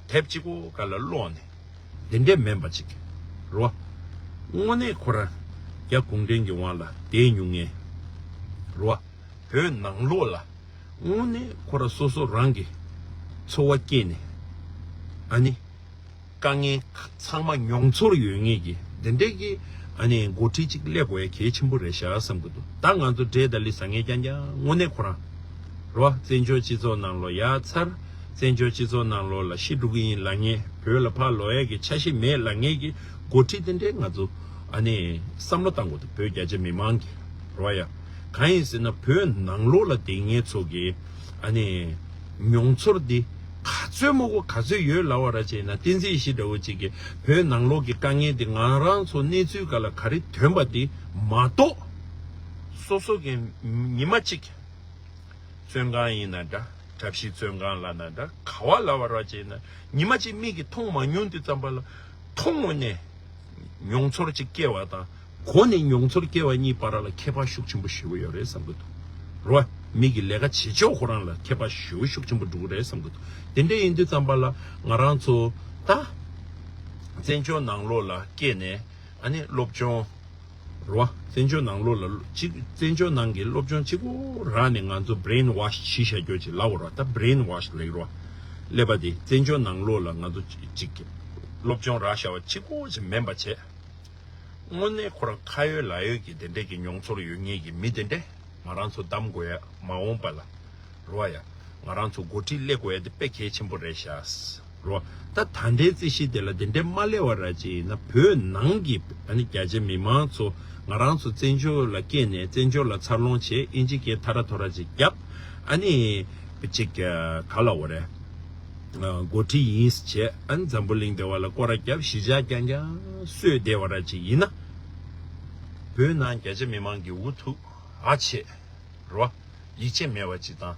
དེབ་གཅིག་པོ་ག་ལ་ཀློག་ནས་དེ་འདྲས་མིན་པ་ཅིག་རོ། དངོས་གནས་ཁོ་རང་རྒྱ་གུང་ཁྲན་གྱི་དབང་ལ་བསྡད་མྱོང་མཁན་ རེད་བ། བོད་ནང་ལོགས་ལ་དངོས་གནས་ཁོ་ར་སོ་སོ་རང་གི་འཚོ་བ་སྐྱེལ་ནས་ཨ་ནི། དཀའ་ངལ་ཚང་མ་མྱོང་ཚོར་ཡོད་མཁན་གྱི་འདི་འདྲའི་གི་ཨ་ནི་འགོ་ཁྲིད་ཅིག་སླེབས་དགོས་ཡ་གལ་ཆེན་པོ་རེད་ཤག་བསམ་གི་འདུག་ད་ང་ཚོ་འབྲས་དང་ལི་ཟ་མཁན་རྐྱང་རྐྱང་དངོས་གནས་ཁོ་རང་རེད་བ། བཙན་བྱོལ་སྤྱི་ཚོགས་ནང་ལོགས་ཡར་འཚར། བཙན་བྱོལ་སྤྱི་ཚོགས་ནང་ལོགས་ལ་ཤི་འགྲོ་གི་ཡིན་ལབ་མཁན། བོད་ལ་ཕར་ལོག་ཡ་གི་འཆར་གཞི་མེད་ལབ་མཁན་གྱི་འགོ་ཁྲིད་དེ་འདྲའི་ང་ཚོ་ཨ་ནི་བསམ་བློ་བཏང་དགོས་འདུག་བོད་རྒྱ་ཆེ་མི་མང་གི་རེད་བ་ཡ། གང་ཡིན་ཟེར་ན་བོད་ནང་ལོགས་ལ་བསྡད་མཁན་ཚོ་གི་ཨ་ནི་མྱོང་ཚོར་འདི་ག་ཚོད་མོ་གོ་ག་ཚོད་ཡོད་ལབ་པ་ར་བྱས་ན། བསྟན་འཛིན་ཡེ་ཤེས་འདྲ་བོ་ཅིག་གིས་བོད་ནང་ལོགས་ཀྱི་དཀའ་ངལ་འདི་ང་རང་ཚོ་གནས་ཚུལ་སྒང་ལ་ག་རེ་ཐོན་པ་འདི་མ་གཏོགས། སོ་སོ་གི་ཉི་མ་གཅིག་བཙོན་ཁང་ཡིན་ན་འདྲ། གྲྭ་བཞི་བཙོན་ཁང་ལབ་ན་འདྲ། ག་བ་ལབ་པ་ར་བྱས་ན་ཉི་མ་གཅིག་མིག་གིས་མཐོང་མ་མྱོང་དུས་ཙམ་པ་ལ་མཐོང་ངོ་ནས་མྱོང་ཚོར་ཅིག་སྐྱེ་བ་དང་། གོ་ནས་མྱོང་ཚོར་སྐྱེ་བ་གཉིས་བར་ལ་ཁྱད་པར་ཤུགས་ཆེན་པོ་ཞེ་པོ་ཡོད་རེད་བསམ་གི་འདུག་རེད་བ། མི་གི་ལས་ཀ་བྱེད་ཕྱོགས་ཁོ་རང་ལ་ཁྱད་པར་ཞེ་པོ་ཤུགས་ཆེན་པོ་འགྲོ་གི་རེད་བསམ་གི་འདུག་དེ་འདྲ་ཡིན་དུས་ཙམ་པ་ལ་ང་རང་ཚོ་ད་བཙན་བྱོལ་ནང་ལོགས་ལ་སྐྱེས་ནས་ཨ་ནི་སློབ་སྦྱོང་རེད་བ། བཙན་བྱོལ་ནང་ལོགས་ལ་གཅིག་བཙན་བྱོལ་ནང་གི་སློབ་སྦྱོང་གཅིག་པོ་རག་ནས་ང་ཚོ་brain wash བྱས་བཞག་རྒྱུ་ཅིག་ལབ་དགོས་རེད་བ། ད་brain wash ལབ་ཀྱི་རེད་བ། ཀླད་པ་དེ་བཙན་བྱོལ་ནང་ལོགས་ལ་ང་ཚོ་གཅིག་སློབ་སྦྱོང་རག་བཞག་པ་གཅིག་པོ་ཅིག་མིན་པ་བྱས། དངོས་གནས་ཁོ་རང་ཁ་ཡོད་ལག་ཡོད་ཀྱི་དེ་འདྲས་ཀྱི་མྱོང་ཚོར་ཡོད་མཁན་གྱི་མི་དེ་འདྲས་ང་རང་ཚོ་གདམ་དགོས་ཡ། མ་འོངས་པ་ལ་རེད་བ་ཡ། ང་རང་ཚོ་འགོ་ཁྲིད་སླེབས་དགོས་ཡ་དེ་དཔེ་གལ་ཆེན་པོ་རེད་ཤག་རེད་བ། ད་ད་ལྟའི་རྩིས་གཞི་དེ་ལ་དེ་འདྲས་མ་སླེབས་པ་ར་ཅིག་ཡིན་ན། བོད་ནང་གི་ཨ་ནི་རྒྱ་ཆེ་མི་མང་ཚོ་ང་རང་ཚོ་བཙན་བྱོལ་ལ་སྐྱེས་ནས་བཙན་བྱོལ་ལ་འཚར་ལོངས་བྱས། ཨིན་ཇི་སྐད་ཐ་ར་ཐོ་ར་ཅིག་བརྒྱབ། ཨ་ནི་ཅིག་ག་ལབ་དགོས་རེད། འགོ་ཁྲིད་ཡིན་བྱས། ཨ་ནི་འཛམ་བུ་གླིང་འདི་པ་ལ་སྐོར་ར་བརྒྱབ། གཞིས་ཆགས་རྐྱང་རྐྱང་གསོས་བསྡད་པ་ར་ཅིག་ཡིན་ན། བོད་ནང་རྒྱ་ཆེ་མི་མང་གི་འུ་ཐུག་ཨ་ཆེ་རོ། ཡིད་ཆེས་མེད་པ་ཅིག་དང་།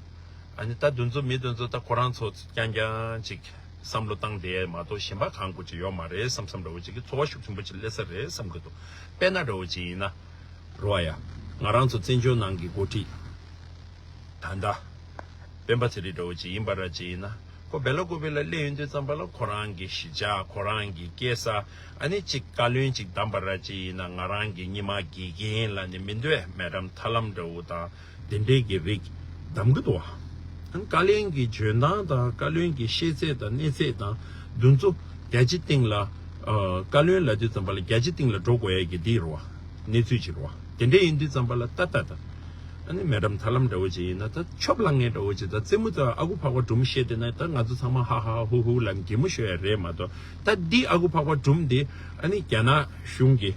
ཨ་ནི་ད་འདི་ཚོ་མི་འདི་ཚོ་ད་ཁོ་རང་ཚོ་རྐྱང་རྐྱང་ཅིག་བསམ་བློ་བཏང་བསྡད་མ་གཏོགས་གཞན་པ་གང་དགོས་ཅིག་ཡོད་མ་རེད་བསམ་བསམ་འདྲ་བོ་ཅིག་གི་ཚོར་བ་ཤུགས་ཆེན་པོ་ཅིག་སླེབས་ས་རེད་བསམ་གི་འདུག་དཔེར་ན་འདྲ་བོ་ཅིག་ཡིན་ན། རོ་ཡ། ང་རང་ཚོ་བཙན་བྱོལ་ནང་གི་འགོ་ཁྲིད། ད་ལྟ། སྤེན་པ་ཚེ་རིང་འདྲ་བོ་ཅིག་ཡིན་པ་ར་ཅིག་ཡིན་ན། ཁོ་སྦེ་ལ་ཀུ་པེ་ལ་སླེབས་ཡོང་དུས་ཙམ་པ་ལ་ཁོ་རང་གི་གཞིས་ཆགས། ཁོ་རང་གི་སྐྱེས་ས། ཨ་ནི་ཅིག་བཀའ་བློན་ཅིག་བདམས་པ་ར་ཅིག་ཡིན་ན། ང་རང་གི་སྔོན་མ་དགེ་རྒན་ལབ་ནས་མི་འདུག་གས། མེ་ཌམ་ཐར་ལམ་འདྲ་བོ་དང་དེ་འདྲའི་གི་རིགས་བདམས་གི་འདུག་བ། ཨ་ནི་བཀའ་བློན་གྱི་འཇོན་ཐང་དང་བཀའ་བློན་གྱི་ཤེས་ཚད་དང་གནས་ཚད་དང་འདི་ཚོ་རྒྱལ་སྤྱིའི་སྟེང་ལ། ཨ། བཀའ་བློན་ལབ་དུས་ཙམ་པ་ལ་རྒྱལ་སྤྱིའི་སྟེང་ལ་འགྲོ་དགོས་ཡ་གི་འདི་རེད་བ། གནས་ཚུལ་ཅིག་རེད་བ། དེ་འདྲ་ཡིན་དུས་ཙམ་པ་ལ་ད་ད་ད། ཨ་ནི་མེ་ཌམ་ཐར་ལམ་འདྲ་བོ་ཅིག་ཡིན་ན། ད་ཆོབ་ལངས་མཁན་འདྲ་བོ་ཅིག་དང་རྩེད་མོ་དང་ཨ་ཁུ་ཕག་པ་སྒྲུང་བཤད་བསྡད་ན། ད་ང་ཚོ་ཚང་མ་ཧ་ཧ་ཧུ་ཧུ་ལབ་གད་མོ་ཤོར་ཡ་རེད་མ་གཏོགས། ད་འདི་ཨ་ཁུ་ཕག་པ་སྒྲུང་འདི་ཨ་ནི་རྒྱ་ནག་གཞུང་གི།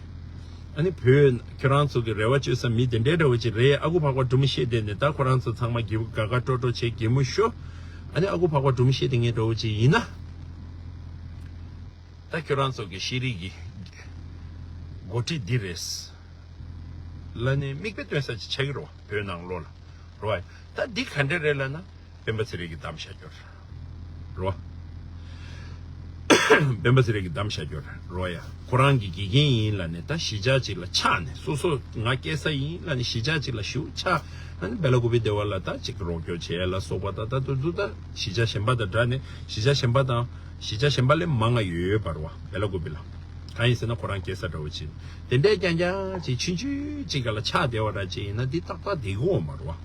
ཨ་ནི་བོད་ཁྱོད་རང་ཚོ་གི་རེ་བ་བཅོལ་ས་མི་དེ་འདྲའི་འདྲ་བོ་ཅིག་རེད། ཨ་ཁུ་ཕག་པ་སྒྲུང་བཤད་བསྡད་ནས་ད་ཁོ་རང་ཚོ་ཚང་མ་དགའ་དགའ་སྤྲོ་སྤྲོ་བྱས་གད་མོ་ཤོར། ཨ་ནི་ཨ་ཁུ་ཕག་པ་སྒྲུང་བཤད་བསྡད་མཁན་འདྲ་བོ་ཅིག་ཡིན་ན། ད་ཁྱོད་རང་ཚོ་གི་ཤེས་རིག་གི་འགོ་ཁྲིད་འདི་རེད་ལབ་ནས་མིག་དཔེ་སྟོན་ས་ཅིག་ཆགས་ཀྱི་རེད་བ། བོད་ནང་ལོགས་ལ་རེད་བ། ད་འདི་ག་འདྲ་རེད་ལབ་ན། སྤེན་པ་ཚེ་རིང་གིས་བདམས་བཞག་རྒྱུ་རེད་བ། སྤེན་པ་ཚེ་རིང་གིས་བདམས་བཞག་རྒྱུ་རེད་བ་ཡ། ཁོ་རང་གི་དགེ་རྒན་ཡིན་ལབ་ནས། ད་གཞིས་ཆགས་ཅིག་ལ་ཆགས་ནས། སོ་སོ་ང་སྐྱེས་ས་ཡིན་ལབ་ནས་གཞིས་ཆགས་ཅིག་ལ་ཞུགས་ཆགས། ཨ་ནི་སྦེ་ལ་ཀུ་པེ་འདི་པ་ལ་ད་ཅིག་རོགས་སྐྱོར་བྱེད་ལ་སོགས་པ། ད་ད་དུ་དུ་ད་གཞིས་ཆགས་གཞན་པ་དང་འདྲ་ནས། གཞིས་ཆགས་གཞན་པ་དང་། གཞིས་ཆགས་གཞན་པ་ལས་མང་ང་ཡོད་ཡོད་པ་རེད་བ། སྦེ་ལ་ཀུ་པེ་ལ། གང་ཡིན་ཟེར་ན་ཁོ་རང་སྐྱེས་ས་འདྲ་བོ་ཅིག་དེ་འདྲའི་རྐྱང་རྐྱང་ཅིག་ཆུང་ཆུང་ཅིག་ག་ལ་ཆགས་བསྡད་པ་འདྲ་ཅིག་ཡིན་ན། འདི་ཏག་ཏག་བསྡད་ཀྱི་ཡོད་མ་རེད་བ།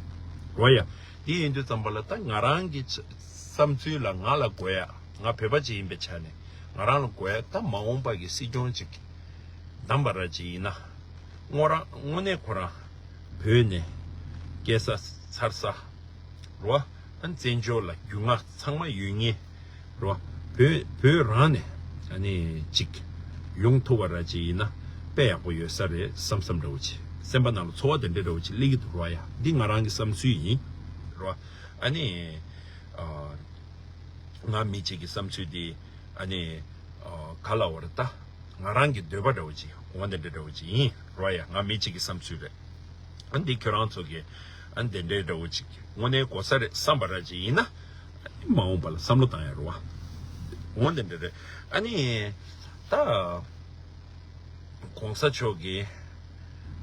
རེད་བ་ཡ། དེ་ཡིན་དུས་ཙམ་པ་ལ་ད་ང་རང་གི་ཆ་བསམ་ཚུལ་ལ་ང་ལ་དགོས་ཡ། ང་བོད་པ་ཅིག་ཡིན་པའི་ཆ་ནས་ང་རང་ལ་དགོས་ཡ། ད་མ་འོངས་པ་གི་སྲིད་སྐྱོང་ཅིག་བདམས་པ་ར་ཅིག་ཡིན་ན། དངོས་རང་དངོས་གནས་ཁོ་རང་བོད་ནས་སྐྱེས་ས་འཚར་ས་རེད་བ། ཨ་ནི་བཙན་བྱོལ་ལ་རྒྱུས་མངའ་ཚང་མ་ཡོད་མཁན་རེད་བ། བོད་བོད་རང་ནས་ཨ་ནི་ཅིག་ཡོང་ཐུབ་པ་ར་ཅིག་ཡིན་ན་དཔེ་ཡག་པོ་ཡོད་ས་རེད་བསམ་བསམ་འདྲ་བོ་ཅིག་སེམས་པ་ནང་ལ་ཚོར་བ་དེ་འདྲ་འདྲ་བོ་ཅིག་སླེབས་ཀྱི་འདུག་ར་ཡ། འདི་ང་རང་གི་བསམ་ཚུལ་ཡིན་ར། ཨ་ནི་ཨ་ང་མི་གཅིག་གི་བསམ་ཚུལ་འདི་ཨ་ནི་ཨ་ག་ལབ་དགོས་རེད། ད་ང་རང་གི་འདོད་པ་འདྲ་བོ་ཅིག་འོ་དེ་འདྲ་འདྲ་བོ་ཅིག་ཡིན་ར་ཡ། ང་མི་གཅིག་གི་བསམ་ཚུལ་རེད། ཨ་འདི་ཁྱོད་རང་ཚོ་གི་ཨ་འདི་འདྲའི་འདྲ་བོ་ཅིག་དངོས་གནས་གོ་ས་རེད་བསམ་པ་ར་ཅིག་ཡིན་ན། མ་འོངས་པ་ལ་བསམ་བློ་བཏང་ཡ་རེད་བ། འོ་འདི་འདྲ་རེད། ཨ་ནི་ད་གོང་ས་མཆོག་གི་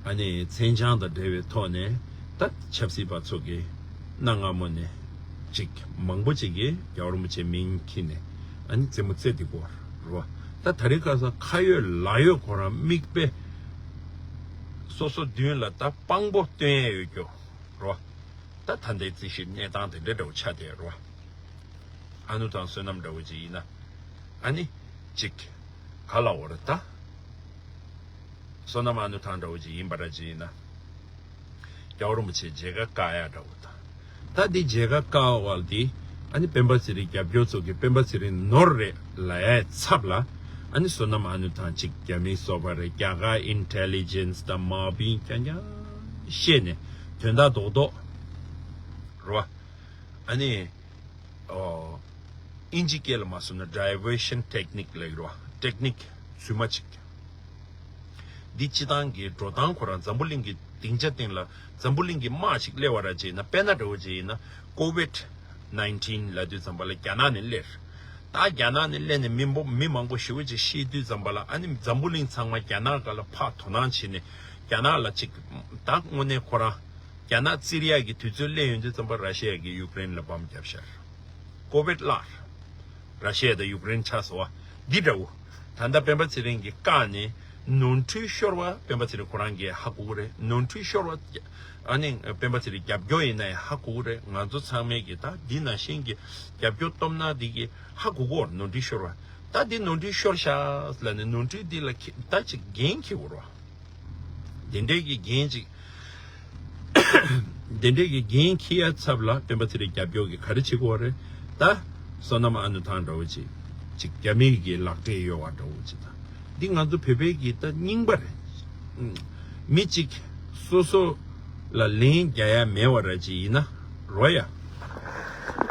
ཨ་ནི་མཚན་བྱང་དང་འབྲེལ་བའི་ཐོག་ནས། ད་ཆབ་སྲིད་པ་ཚོ་གི་གནའ་སྔ་མོ་ནས་ཅིག་མང་པོ་ཅིག་གིས་རྒྱལ་བ་རིན་པོ་ཆེ་མིང་འཁྱེར་ནས་ཨ་ནི་རྩེད་མོ་རྩེ་བསྡད་ཀྱི་ཡོད་རེད་བ། ད་ད་རེས་ཁ་སང་ཁ་ཡོད་ལག་ཡོད་ཁོ་རང་མིག་དཔེ་སོ་སོ་མདུན་ལ་ད་དཔང་པོ་སྟོན་ཡ་ཡོད་རྒྱུ། ད་ད་ལྟའི་རྩིས་ཞིབ་གནས་སྟངས་དེ་འདྲ་འདྲ་བོ་ཆགས་བསྡད་རོ། ཨ་ནུ་ཐང་བསོད་ནམས་འདྲ་བོ་ཅིག་ཡིན་ན། ཨ་ནི་ཅིག་ག་ལ་འོ་རེད་ད། བསོད་ནམས་ཨ་ནུ་ཐང་འདྲ་བོ་ཅིག་ཡིན་པ་འདྲ་ཅིག་ཡིན་ན། རྒྱལ་བ་རིན་པོ་ཆེ་མཇལ་ཁ་བཀག་ཡ་འདྲ་བོ་དང་། ད་འདི་མཇལ་ཁ་བཀག་བ་འདི་ཨ་ནི་སྤེན་པ་ཚེ་རིང་རྒྱབ་སྐྱོར་ཚོ་གིས་སྤེན་པ་ཚེ་རིང་ནོར་རེད་ལབ་ཡའི་ཚབ་ལ། ཨ་ནི་བསོད་ནམས་ཨ་ནུ་ཐང་ཅིག་རྒྱ་མིའི་སོ་པ་རེད། རྒྱ་གར་ཨིན་ཊེ་ལི་ཇེན་སི་དང་མ་བིང་རྐྱང་རྐྱང་བཤད་ནས་དོན་དག་རྡོག་རྡོག་རེད་བ། ཨ་ནི། ཨོ། ཨིན་ཇི་སྐད་ལ་མ་སོང་ན་ཌའི་ཝར་ཤན་ཊེག་ནིག་ལབ་ཀྱི་རེད་བ། ཊེག་ནིག་རྫུན་མ་ཅིག་འདི་སྤྱི་བཏང་གི་འགྲོ་སྟངས་ཁོ་རང་འཛམ་བུ་གླིང་གི་སྡིངས་ཆ་སྟེང་ལ་འཛམ་བུ་གླིང་གི་དམག་ཅིག་སླེབས་པ་ར་ཅིག་ཡིན་ན། དཔེར་ན་འདྲ་བོ་ཅིག་ཡིན་ན་ཀོ་ཝིཌ་ནའིན་ཊིན་ལབ་དུས་ཙམ་པ་ལ་རྒྱ་ནག་ནས་སླེབས། ད་རྒྱ་ནག་ནས་སླེབས་ནས་མི་འབོ་མི་མང་པོ་ཞེ་པོ་ཅིག་ཤི་དུས་ཙམ་པ་ལ། ཨ་ནི་འཛམ་བུ་གླིང་ཚང་མ་རྒྱ་ནག་སྒང་ལ་ཕར་དོ་སྣང་བྱས་ནས་རྒྱ་ནག་ལ་ཅིག་ད་དངོས་གནས་ཁོ་རང་རྒྱ་ནག་བཙིར་ཡག་གི་དུས་ཚོད་སླེབས་ཡོང་དུས་ཙམ་པ་ར་ཤི་ཡ་གིས་ཡུཀ་རེན་ལ་བམ་བརྒྱབ་ཤར། ཀོ་ཝིཌ་བརླགས། ར་ཤི་ཡ་དང་ཡུཀ་རེན་ཆགས་སོང་བ། འདི་འདྲ་བོ། ད་ལྟ་སྤེན་པ་ཚེ་རིང་གིས་བཀག་ནས་ནོར་འཁྲུལ་ཤོར་བ་སྤེན་པ་ཚེ་རིང་ཁོ་རང་གིས་ཧ་གོ་གི་རེད། ནོར་འཁྲུལ་ཤོར་བ། ཨ་ནི་སྤེན་པ་ཚེ་རིང་རྒྱབ་སྐྱོར་ཡིན་ན་ཡང་ཧ་གོ་གི་རེད། ང་ཚོ་ཚང་མས་ཀྱིས་ད་འདི་ནང་བཞིན་གྱི་རྒྱབ་སྐྱོར་སྟོབས་ན་འདི་གིས་ཧ་གོ་གི་རེད། ནོར་འཁྲུལ་ཤོར་བ། ད་འདི་ནོར་འཁྲུལ་ཤོར་ཤག་ལབ་ནས་ནོར་འཁྲུལ་འདི་ལ་ཁྱེད་ད་ཅིག་འགན་འཁྱེར་དགོས་རེད་བ། དེ་འདྲའི་གི་འགན་ཅིག་དེ་འདྲའི་གི་འགན་འཁྱེར་ཡ་ཚབ་ལ་སྤེན་པ་ཚེ་རིང་རྒྱབ་སྐྱོར་གི་ག་རེ་བྱེད་དགོས་རེད། ད་བསོད་ནམས་ཨ་ནུ་ཐང་འདྲ་བོ་ཅིག་ཅིག་རྒྱ་མི་གི་ལག་འབྲེལ་ཡོད་པ་འདྲ་བོ་ཅིག་དང་། འདི་ང་ཚོ་བོད་པའི་གི་ད་རྙིང་པ་རེད། ཨུམ། མི་གཅིག་སོ་སོ་ལ་ལན་རྒྱག་ཡ་མེད་པ་ར་ཅིག་ཡིན་ན་རོ་ཡ།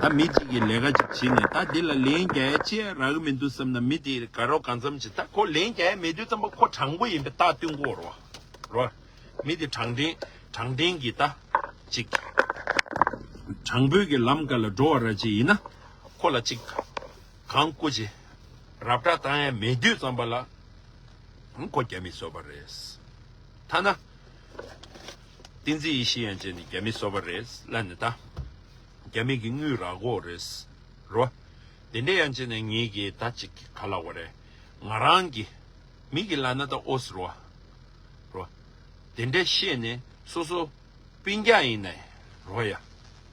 ད་མི་གཅིག་གིས་ལས་ཀ་ཅིག་བྱས་ནས་ད་འདི་ལ་ལན་རྒྱག་ཡ་ཅི་ཡ་རག་གི་མི་འདུག་བསམ་ན། མི་དེ་དགའ་རོགས་གང་འཚམ་ཅིག་ད་ཁོ་ལན་རྒྱག་ཡ་མེད་དུས་ཙམ་པ་ཁོ་དྲང་པོ་ཡིན་པའི་རྟགས་སྟོན་དགོས་རོ། རོ། མི་དེ་དྲང་བདེན་དྲང་བདེན་གྱི་ད་ཅིག་དྲང་པོའི་གི་ལམ་ཀ་ལ་འགྲོ་བ་ར་ཅིག་ཡིན་ན། ཁོ་ལ་ཅིག་གང་བཀུར་ཅིག་རབ་བསྒྲགས་བཏང་ཡ་མེད་དུས་ཙམ་པ་ལ། ཁོ་རྒྱ་མི་སོ་པ་རེད། ཐ་ན་བསྟན་འཛིན་ཡེ་ཤེས་ཡན་ཆད་ནི་རྒྱ་མི་སོ་པ་རེད་ལབ་ནས་ད་རྒྱ་མི་གི་དངུལ་རག་གོ་རེད་རོ། དེ་འདྲ་ཡན་ཆད་ནས་ངེད་ཀྱིས་ད་ཅིག་ག་ལབ་དགོས་རེད། ང་རང་གི་མི་གི་ལབ་ན་ད་ཨོ་སི་རོ། རོ། དེ་འདྲ་བཤད་ནས་སོ་སོ་སྤུན་ཀྱག་ཡིན་ནའི་རོ་ཡ།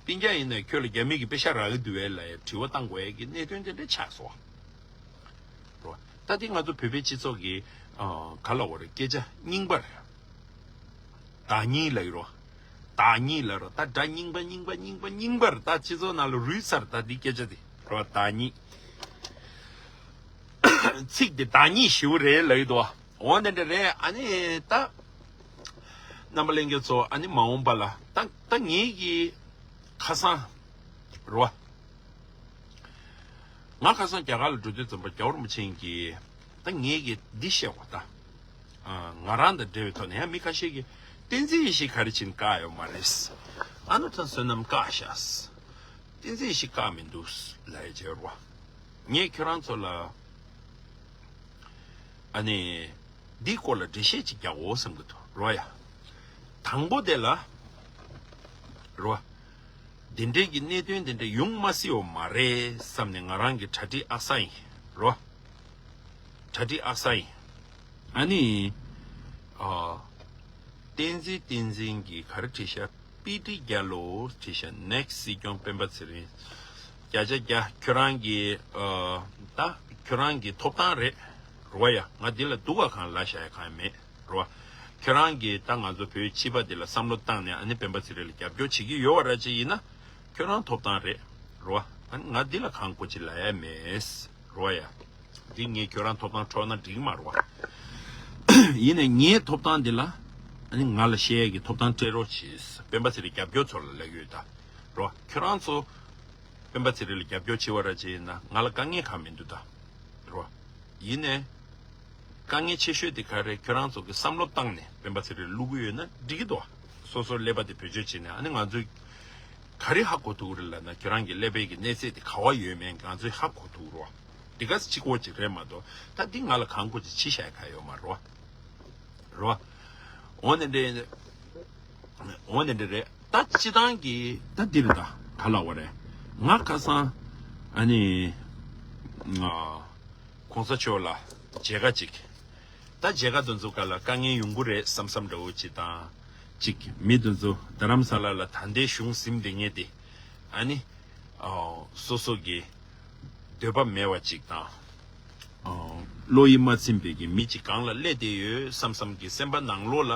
སྤུན་ཀྱག་ཡིན་ནའི་ཁྱོད་ལ་རྒྱ་མི་གི་པེ་ཤ་རག་གི་འདུག་བས་ལབ་ཡ་དྲི་བ་བཏང་དགོས་ཡ་གི་གནད་དོན་དེ་འདྲ་ཆགས་སོང་། རོ། ད་དེ་ང་ཚོ་བོད་པའི་སྤྱི་ཚོགས་ཀྱི་ཨ་ག་ལབ་དགོས་རེད། སྐད་ཆ་རྙིང་པར་བདག་ཉིད་ལབ་ཡོད་རོ། བདག་ཉིད་ལབ་རོ། ད་སྒྲ་རྙིང་པ་རྙིང་པ་རྙིང་པ་རྙིང་པར་ད་སྤྱི་ཚོགས་ནང་ལ་རུལ་ཚར། ད་འདི་སྐད་ཆ་དེ་རོ། བདག་ཉིད། ཚིག་དེ་བདག་ཉིད་ཞེ་པོ་རེད་ལབ་ཡོད་དོ། འོ་དེ་འདྲ་རེད། ཨ་ནི་ད་རྣམ་པ་ལྷན་རྒྱས་ཚོ། ཨ་ནི་མ་འོངས་པ་ལ་ད་ད་ངེད་ཀྱི་ཁ་སང་རོ། ང་ཁ་སང་རྒྱ་གར་ལ་འགྲོ་དུས་ཙམ་པ་རྒྱལ་བ་རིན་པོ་ཆེ་གིས་ད་ངེད་ཀྱིས་འདི་བཤད་པ་ད། ཨ་ང་རང་དང་འབྲེལ་བའི་ཐོག་ནས་ཡང་མི་ཁ་ཤས་ཀྱིས་བསྟན་འཛིན་ཡེ་ཤེས་ག་རེ་བྱས་ནས་བཀག་ཡོད་མ་རེད། ཨ་ནུ་ཐང་བསོད་ནམས་བཀག་ཤག་བསྟན་འཛིན་ཡེ་ཤེས་བཀག་མི་འདུག་ལབ་ཡ་བྱས་རོ། ངས་ཁྱོད་རང་ཚོ་ལ་ཨ་ནི་འདིའི་སྐོར་ལ་འགྲེལ་བཤད་ཅིག་རྒྱག་དགོས་བསམ་གྱི་འདུག་རོ་ཡ། དང་པོ་དེ་ལ་རོ། འདི་འདྲའི་གི་གནད་དོན་འདི་འདྲ་ཡོང་མ་སྲིད་པ་མ་རེད་བསམ་ནས་ང་རང་གི་གྲ་སྒྲིག་ཨ་གསར་ཡིན་རོ། གྲ་སྒྲིག་ཨ་གསར་ཡིན། ཨ་ནི། ཨ། བསྟན་འཛིན་བསྟན་འཛིན་གྱིས་ག་རེ་བྲིས་ཤག་པི་ཏི་རྒྱ་ལོ་བྲིས་ཤག next སྲིད་སྐྱོང་སྤེན་པ་ཚེ་རིང་། བརྒྱ་ཆ་བརྒྱ་ཁྱོད་རང་གི་ཨ་ད་ཁྱོད་རང་གི་ཐོབ་ཐང་རེད་རོ་ཡ། ང་འདི་ལ་སྡུག་ག་གང་ལ་བཞག་ཡ་གང་ཡང་མེད་རོ། ཁྱོད་རང་གིས་ད་ང་ཚོ་བོད་སྤྱི་པ་འདི་ལ་བསམ་བློ་བཏང་ནས་ཨ་ནི་སྤེན་པ་ཚེ་རིང་ལ་རྒྱབ་སྐྱོར་བྱེད་ཀྱི་ཡོད་པ་ར་ཅིག་ཡིན་ན། ཁྱོད་རང་ཐོབ་ཐང་རེད་རོ། ཨ་ནི་ང་འདི་ལ་གང་དགོས་ཅིག་ལབ་ཡ་མེད་རོ་ཡ། འདི་ངས་ཁྱོད་རང་ཐོབ་ཐང་འཕྲོག་ན་འགྲིག་མ་རེད་བ། ཡིན་ནའི་ངའི་ཐོབ་ཐང་འདི་ལ་ཨ་ནི་ང་ལ་བཤད་ཡས་ཀྱི་ཐོབ་ཐང་སྤྲད་རོགས་གྱིས། སྤེན་པ་ཚེ་རིང་རྒྱབ་སྐྱོར་ཚོ་ལ་ལབ་ཀྱི་ཡོད་ད་རོ། ཁྱོད་རང་ཚོ་སྤེན་པ་ཚེ་རིང་ལ་རྒྱབ་སྐྱོར་བྱེད་པ་ར་བྱེད་ཡིན་ན་ང་ལ་དཀའ་ངལ་གང་མི་འདུག་ད་རོ། ཡིན་ནའི་དཀའ་ངལ་ཆེ་ཤོས་དེ་ག་རེ། ཁྱོད་རང་ཚོ་གི་བསམ་བློ་བཏང་ནས་སྤེན་པ་ཚེ་རིང་བླུག་གི་ཡོད་ན་འགྲིག་གི་འདུག་སོ་སོར་ཀླད་པ་དེ་བེད་སྤྱོད་བྱས་ནས་ཨ་ནི་ང་ཚོས་ག་རེ་ཧ་གོ་ཐུབ་ཀྱི་རེད་ལབ་ན། ཁྱོད་རང་གི་ཀླད་པའི་གི་གནས་ཚད་དེ་ག་བ་ཡོད་མེད་ང་ཚོས་ཧ་གོ་ཐུབ་རོ། འདི་ག་ཅི་གོ་ཅིག་རེད་མ་གཏོགས་ད་འདི་ང་ལ་གང་དགོས་ཅིག་ཕྱི་བཤད་ག་ཡོད་མ་རོ། རོ། འོ་ནི་འདྲེ། འོ་ནི་འདྲེ་རེད། ད་སྤྱི་བཏང་གི་ད་འདི་རེད། ད་ག་ལ་བ་རེད། ང་ཁ་སང་ཨ་ནི་ང་གོང་ས་མཆོག་ལ་མཇལ་ཁ་ཅིག་ད་མཇལ་ཁ་དེ་ཚོ་ག་ལ་དཀའ་ངལ་ཡོང་གི་རེད་བསམ་བསམ་འདྲ་བོ་ཅིག་དང་། ཅིག་མི་དེ་ཚོ་རྡ་རམ་ས་ལ་ལ་ད་ལྟའི་གཞུང་ཟིན་བསྡད་མཁན་དེ་ཨ་ནི་ཨོ་སོ་སོ་གི་འདོད་པ་མེད་པ་ཅིག་དང་། ཨོ་བློ་ཡིད་མ་ཚིམ་པའི་གི་མི་ཅིག་གང་ལ་སླེབས་བསྡད་ཡོད་བསམ་བསམ་གི་སེམས་པ་ནང་ལོགས་ལ་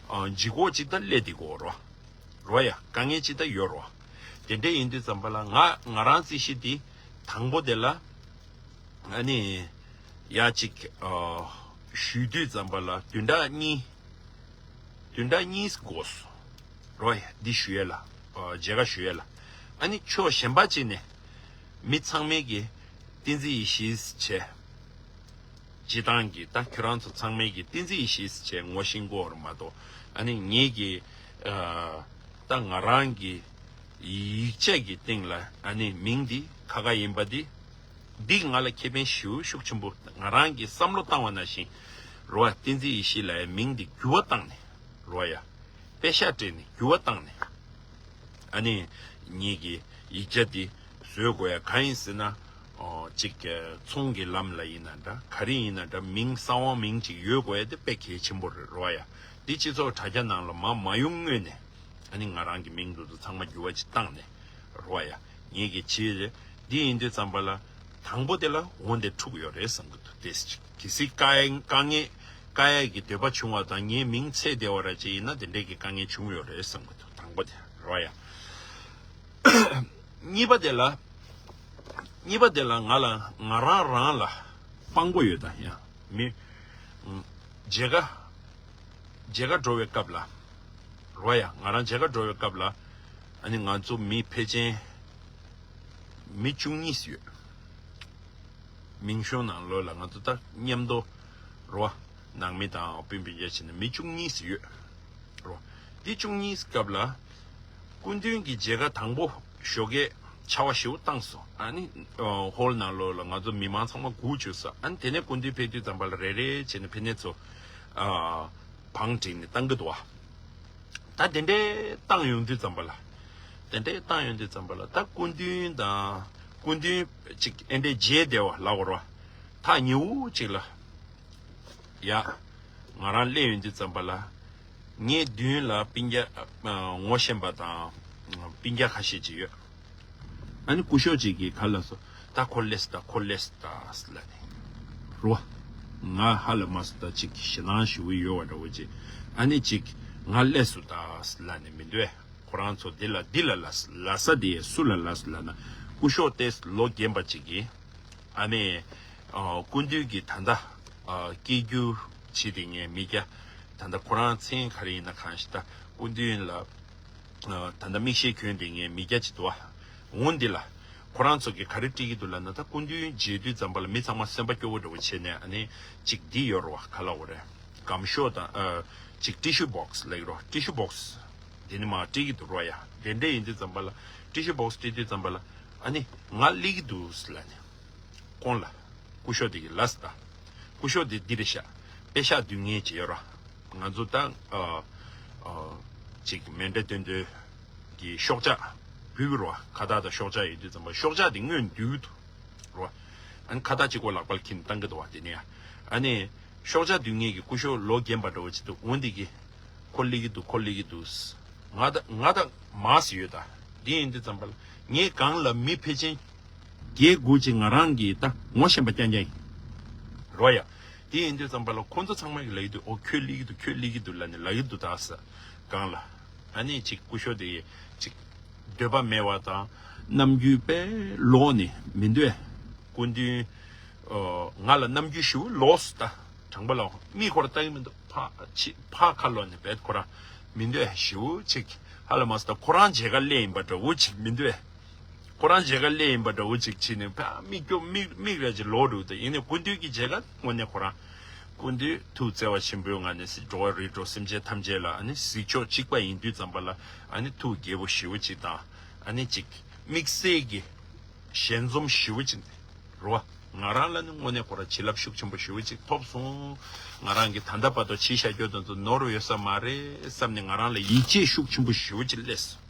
ཨོ་ལྗིད་ཁོག་ཅིག་ད་སླེབས་བསྡད་ཀྱི་ཡོད་རེད་བ། རེད་བ་ཡ། དཀའ་ངལ་ཅིག་ད་ཡོད་རེད་བ། དེ་འདྲ་ཡིན་དུས་ཙམ་པ་ལ་ང་ང་རང་རྩིས་གཞི་འདི་དང་པོ་དེ་ལ་ཨ་ནི་ཡ་ཅིག་ཨོ་ཞུ་དུས་ཙམ་པ་ལ་བདུན་ཕྲག་གཉིས། བདུན་ཕྲག་གཉིས་འགོར་སོང་། རོ་ཡ་འདི་ཞུ་ཡས་ལ། ཨ་མཇལ་ཁ་ཞུ་ཡས་ལ། ཨ་ནི་ཕྱོགས་གཞན་པ་ཅིག་ནས་མི་ཚང་མས་ཀྱི་བསྟན་འཛིན་ཡེ་ཤེས་བྱས། སྤྱི་བཏང་གི་ད་ཁྱོད་རང་ཚོ་ཚང་མས་ཀྱི་བསྟན་འཛིན་ཡེ་ཤེས་བྱས་ངོ་ཤེས་ཀྱི་ཡོད་རེད་མ་གཏོགས། ཨ་ནི་ངེད་ཀྱི་ཨ་ད་ང་རང་གི་ཡིག་ཆ་གི་སྟེང་ལ་ཨ་ནི་མིང་འདི་ཁ་ཁ་ཡིན་པ་འདི། འདི་ང་ལ་ཁེ་ཕན་ཞེ་པོ་ཤུགས་ཆེན་པོ། ང་རང་གིས་བསམ་བློ་བཏང་བ་ནང་བཞིན་རོ་ཨ། བསྟན་འཛིན་ཡེ་ཤེས་ལགས་ཡ་མིང་འདི་འགྱུར་བ་བཏང་ནས་རོ་ཨ་ཡ། པེ་ཤག་སྤྲད་ནས་འགྱུར་བ་བཏང་ནས། ཨ་ནི་ངེད་ཀྱི་ཡིག་ཆ་འདི་བཟོ་དགོས་ཡ་གང་ཡིན་ཟེར་ན། ཨོ་གཅིག་ཚོང་གི་ལམ་ལ་ཡིན་ན་འདྲ། ག་རེ་ཡིན་ན་འདྲ། མིང་གསང་བ་མིང་ཅིག་ཡོད་དགོས་ཡ་དེ་དཔེ་གལ་ཆེན་པོ་རེད་རོ་ཨ་ཡ། འདི་སྤྱི་ཚོགས་དྲ་རྒྱ་ནང་ལ་མ་མ་ཡོང་སྔོན་ནས། ཨ་ནི་ང་རང་གི་མིང་དེ་ཚོ་ཚང་མ་འགྱུར་བ་ཅིག་བཏང་ནས་རོ་ཨ་ཡ། ངེད་ཀྱི་ཕྱིའི་རེད། འདི་ཡིན་དུས་ཙམ་པ་ལ་དང་པོ་དེ་ལ་འོ་འདི་འཁྲུག་ཡོད་རེད་བསམ་གི་འདུག་དེ་གལ་སྲིད་དཀའ་དཀའ་ངལ་དཀའ་ཡ་གི་འདོད་པ་བྱུང་བ་དང་ངའི་མིང་ཚད་བདེ་བ་ར་ཅིག་ཡིན་ན་དེ་འདྲས་ཀྱི་དཀའ་ངལ་བྱུང་ཡོད་རེད་བསམ་གི་འདུག་དང་པོ་དེ་རོ་ཨ་ཡ། གཉིས་པ་དེ་ལ། གཉིས་པ་དེ་ལ་ང་ལ་ང་རང་རང་ལ་དཔང་པོ་ཡོད་ད་ཡ། མི། མཇལ་ཁ། མཇལ་ཁ་འགྲོ་བའི་སྐབས་ལ། རོ་ཡ། ང་རང་མཇལ་ཁ་འགྲོ་བའི་སྐབས་ལ། ཨ་ནི་ང་ཚོ་མི་ཕལ་ཆེར་མི་བཅུ་གཉིས་ཡོད། མིང་གཞུང་ནང་ལོགས་ལ་ང་ཚོ་ད་མཉམ་དུ་རོ། ནང་མི་དང་སྤུན་སྤུན་ཀྱག་བྱས་ནས་མི་བཅུ་གཉིས་ཡོད། རོ། འདི་བཅུ་གཉིས་སྐབས་ལ། སྐུ་མདུན་གྱི་མཇལ་ཁ་དང་པོ་ཞོགས་ཀས་ཆར་པ་ཞེ་པོ་བཏང་སོང་། ཨ་ནི་ཨ་ཧོལ་ནང་ལོགས་ལ་ང་ཚོ་མི་མང་ཚང་མ་སྒུག་བཅུག་སོང་། ཨ་ནི་དེ་ནས་སྐུ་མདུན་ཕེབས་དུས་ཙམ་པ་ལ་རེ་རེ་བྱས་ནས་ཕ་ནས་ཚོ་ཨ་བང་བསྒྲིགས་ནས་བཏང་གི་འདུག་བ། ད་དེ་འདྲས་བཏང་ཡོང་དུས་ཙམ་པ་ལ། དེ་འདྲས་བཏང་ཡོང་དུས་ཙམ་པ་ལ་ད་སྐུ་མདུན་དང་སྐུ་མདུན་ཅིག་ཨེ་འདྲས་མཇལ་བདེ་བ་ལབ་དགོས་རེད་བ། ཐག་ཉེ་བོ་ཅིག་ལ། ཡ། ང་རང་སླེབས་ཡོང་དུས་ཙམ་པ་ལ། ངའི་མདུན་ལ་སྤུན་ཀྱག་ཨ་ངོ་ཤེས་པ་དང་སྤུན་ཀྱག་ཁ་ཤས་ཅིག་ཡོད། ཨ་ནི་སྐུ་ཞབས་ཅིག་གིས་ག་ལབ་སོང་། ད་ཁོ་སླེབས་སོང་། ད་ཁོ་སླེབས་སོང་། ད་ལབ་ནས། རོ། ང་ཧ་ལས་མ་སོང་། ད་ཅིག་ཞེད་སྣང་ཞེ་པོ་ཡོད་པ་འདྲ་བོ་ཅིག་ཨ་ནི་ཅིག་ང་སླེབས་སོང་ད་ལབ་ནས་མི་འདུག་གས། ཁོ་རང་ཚོ་འདི་ལ་འདི་ལ་ལབ་ལབ་ས་དེ་སུ་ལ་ལབ་སོང་ལབ་ན། སྐུ་ཞབས་ཏེ་ལོ་རྒན་པ་ཅིག་གིས། ཨ་ནི། ཨ་སྐུ་མདུན་གྱི་ད་ལྟ་ཨ་སྐད་སྒྱུར་བྱེད་དེ་ངའི་མི་སྐྱ། ད་ལྟ་ཁོ་རང་མཚན་ག་རེ་ཡིན་ན་གང་ཞིག་ད་སྐུ་མདུན་ལ་ཨ་ད་ལྟ་མིག་ཤེལ་གྱོན་དེ་ངའི་མི་སྐྱ་ཅིག་འདུག་ཨ། འོ་འདི་ལ་ཁོ་རང་ཚོ་གིས་ག་རེ་སྤྲད་ཀྱི་འདུག་ལབ་ན། ད་སྐུ་མདུན་མཇལ་དུས་ཙམ་པ་ལ་མི་ཚང་མ་སེམས་པ་སྐྱོ་བོ་འདྲ་བོ་བྱས་ནས། ཨ་ནི་ཅིག་འདི་ཡོད་རེད་བ། ག་ལབ་དགོས་རེད། སྒམ་ཤོག་དང་ཨ་ཅིག་ཊི་ཤུ་བོག་སི་ལབ་ཀྱི་རེད་བ། ཊི་ཤུ་བོག་སི་དེ་ནི་མར་སྤྲད་ཀྱི་འདུག་རོ་ཡ། དེ་འདྲས་ཡིན་དུས་ཙམ་པ་ལ་ཊི་ཤུ་བོག་སི་སྤྲད་དུས་ཙམ་པ་ལ་ཨ་ནི་ང་སླེབས་ཀྱི་འདུག་ལབ་ནས། ཁོང་ལ་སྐུ་ཞབས་དེ་གིས་ལབ་སོང་ད། སྐུ་ཞབས་དེ་འདི་རེད་ཤག་པེ་ཤག་བསྡུ་མཁན་ཅིག་ཡོད་ར། ང་ཚོ་ད་ཨ་ཨ་ཅིག་མཎྜལ་སྟོན་དུས་ཀྱི་ཤོག་ཆག་འབུལ་གྱི་རེད་བ། ཁ་བཏགས་དང་ཤོག་ཆག་ཡོད་དུས་ཙམ་པ་ཤོག་ཆག་དེ་སྔོན་བསྡུས་འདུག་རེད་བ། ཨ་ནི་ཁ་བཏགས་གཅིག་པོ་ལག་པར་འཁྱེར་ནས་བཏང་གི་འདུག་བ། དེ་ནས་ཨ་ནི་ཤོག་ཆག་བསྡུ་མཁན་གྱི་སྐུ་ཞབས་ལོ་རྒན་པ་འདྲ་བོ་ཅིག་འདུག་འོ་འདི་གིས་ཁོ་སླེབས་ཀྱི་འདུག་ཁོ་སླེབས་ཀྱི་འདུག་ང་ད་ང་ད་མར་ཟེར་ཡོད་ད། འདི་ཡིན་དུས་ཙམ་པ་ལ་ངས་སྒང་ལ་མི་ཕལ་ཆེར་བརྒྱད་དགུ་ཅིག་ང་རང་གི་ད་ངོ་ཤེས་པ་རྐྱང་རྐྱང་ཡིན། རོ་ཡ། དེ་ཡིན་དུས་ཙམ་པ་ལ་ཁོང་ཚོ་ཚང་མ་གིས་ལབ་ཀྱི་འདུག་ཨོ་ཁྱོད་སླེབས་ཀྱི་འདུག་ཁྱོད་སླེབས་ཀྱི་འདུག་ལབ་ནས་ལབ་ཀྱི་འདུག་ད་ཟེར། སྒང་ལ། ཨ་ནི་ཅིག་སྐུ་ཞབས་དེ་ཅིག་འདོད་པ་མེད་པ་དང་རྣམ་འགྱུར་དཔེ་ལོག་ནས་མི་འདུག་གས། སྐུ་མདུན། ཨོ་ང་ལ་རྣམ་འགྱུར་ཞེ་པོ་ལོག་སོང་ད། དྲང་པོ་ལབ། མིག་ཁོ་ར་ལྟ་གི་མི་འདུག་ཕར་ཕྱི་ཕར་ཁ་ལོག་ནས་བེད་ཁོ་ར་མི་འདུག་གས། ཞེ་པོ་ཅིག་ཧ་ལས་མ་སོང་ད། ཁོ་རང་མཇལ་ཁ་སླེབས་ཡིན་པ་འདྲ་བོ་ཅིག་མི་འདུག་གས། ཁོ་རང་མཇལ་ཁ་སླེབས་ཡིན་པ་འདྲ་བོ་ཅིག་བྱས་ནས་ཕར་མིག་སྐྱོ་མིག་མིག་ར་ཅིག་ལོག་འགྲོ་འདུག་ཡིན་ནའི་སྐུ་མདུན་གྱི་མཇལ་ཁ་དངོས་གནས་ཁོ་རང་། སྐུ་མདུན་ཐུགས་བརྩེ་བ་ཆེན་པོའི་ངང་ནས་འགྲོ་བ་རིགས་དྲུག་སེམས་ཅན་ཐམས་ཅད་ལ་ཨ་ནི་གཟིགས་ཕྱོགས་གཅིག་པ་ཡིན་དུས་ཙམ་པ་ལ་ཨ་ནི་ཐུགས་དགྱེས་པོ་ཞེ་པོ་ཅིག་དང་། ཨ་ནི་ཅིག་དམིགས་བསལ་གྱི་ཞལ་འཛོམས་ཞེ་པོ་ཅིག་རེད་བ། ང་རང་ལ་ནི་དངོས་གནས་ཁོ་རང་བྱིན་རླབས་ཤུགས་ཆེན་པོ་ཞེ་པོ་ཅིག་ཐོབ་སོང་། ང་རང་གིས་ད་ལྟ་བར་དུ་བྱས་བཞག་རྒྱུ་དེ་ཚོ་ནོར་ཡོད་ས་མ་རེད་བསམ་ནས་ང་རང་ལ་ཡིད་ཆེས་ཤུགས་ཆེན་པོ་ཞེ་པོ་ཅིག་སླེབས་སོང་།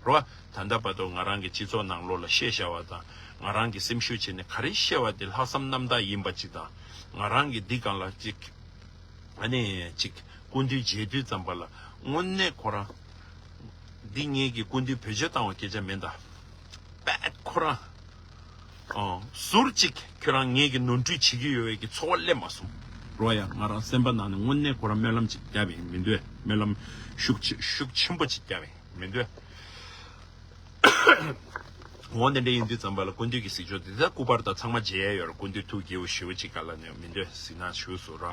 རེད་བ། ད་ལྟ་བར་དུ་ང་རང་གི་སྤྱི་ཚོགས་ནང་ལོགས་ལ་བཤད་བཞག་པ་དང་། ང་རང་གིས་སེམས་ཤུགས་བྱས་ནས་ག་རེ་བཤད་པ་དེ་ལྷག་བསམ་རྣམ་དག་ཡིན་པ་ཅིག་དང་། ང་རང་གིས་འདི་སྒང་ལ་ཅིག་ཨ་ནི་ཅིག་སྐུ་མདུན་མཇལ་དུས་ཙམ་པ་ལ་ དངོས་གནས་ཁོ་རང་འདི་ངེད་ཀྱི་སྐུ་མདུན་བེད་སྤྱོད་བཏང་བ་སྐད་ཆ་མིན་ད། པད་ཁོ་རང་ཨ་ཟུར་གཅིག་ཁྱོད་རང་ངེད་ཀྱི་ནོར་འཁྲུལ་བྱེད་ཀྱི་ཡོད་པའི་གི་ཚོར་བ་སླེབས་མ་སོང་། རོ་ཡ། ང་རང་སེམས་པ་ནང་ནས་དངོས་གནས་ཁོ་རང་སྨོན་ལམ་ཅིག་བརྒྱབ་ཡིན་མི་འདོད། སྨོན་ལམ་ཤུགས་ཆེ་ཤུགས་ཆེན་པོ་ཅིག་བརྒྱབ་ཡིན་མི་འདོད། འོ་དེ་འདྲ་ཡིན་དུས་ཙམ་པ་ལ་སྐུ་མདུན་གྱི་གཟིགས་ཕྱོགས་འདི་ད་སྐུ་པར་དང་ཚང་མ་མཇལ་ཡ་ཡོད་རེད། སྐུ་མདུན་ཐུགས་དགྱེས་པོ་ཞེ་པོ་ཅིག་ག་ལ་ནས་མི་འདོད་གཟིགས་གནང་ཞུས་སོང་ར།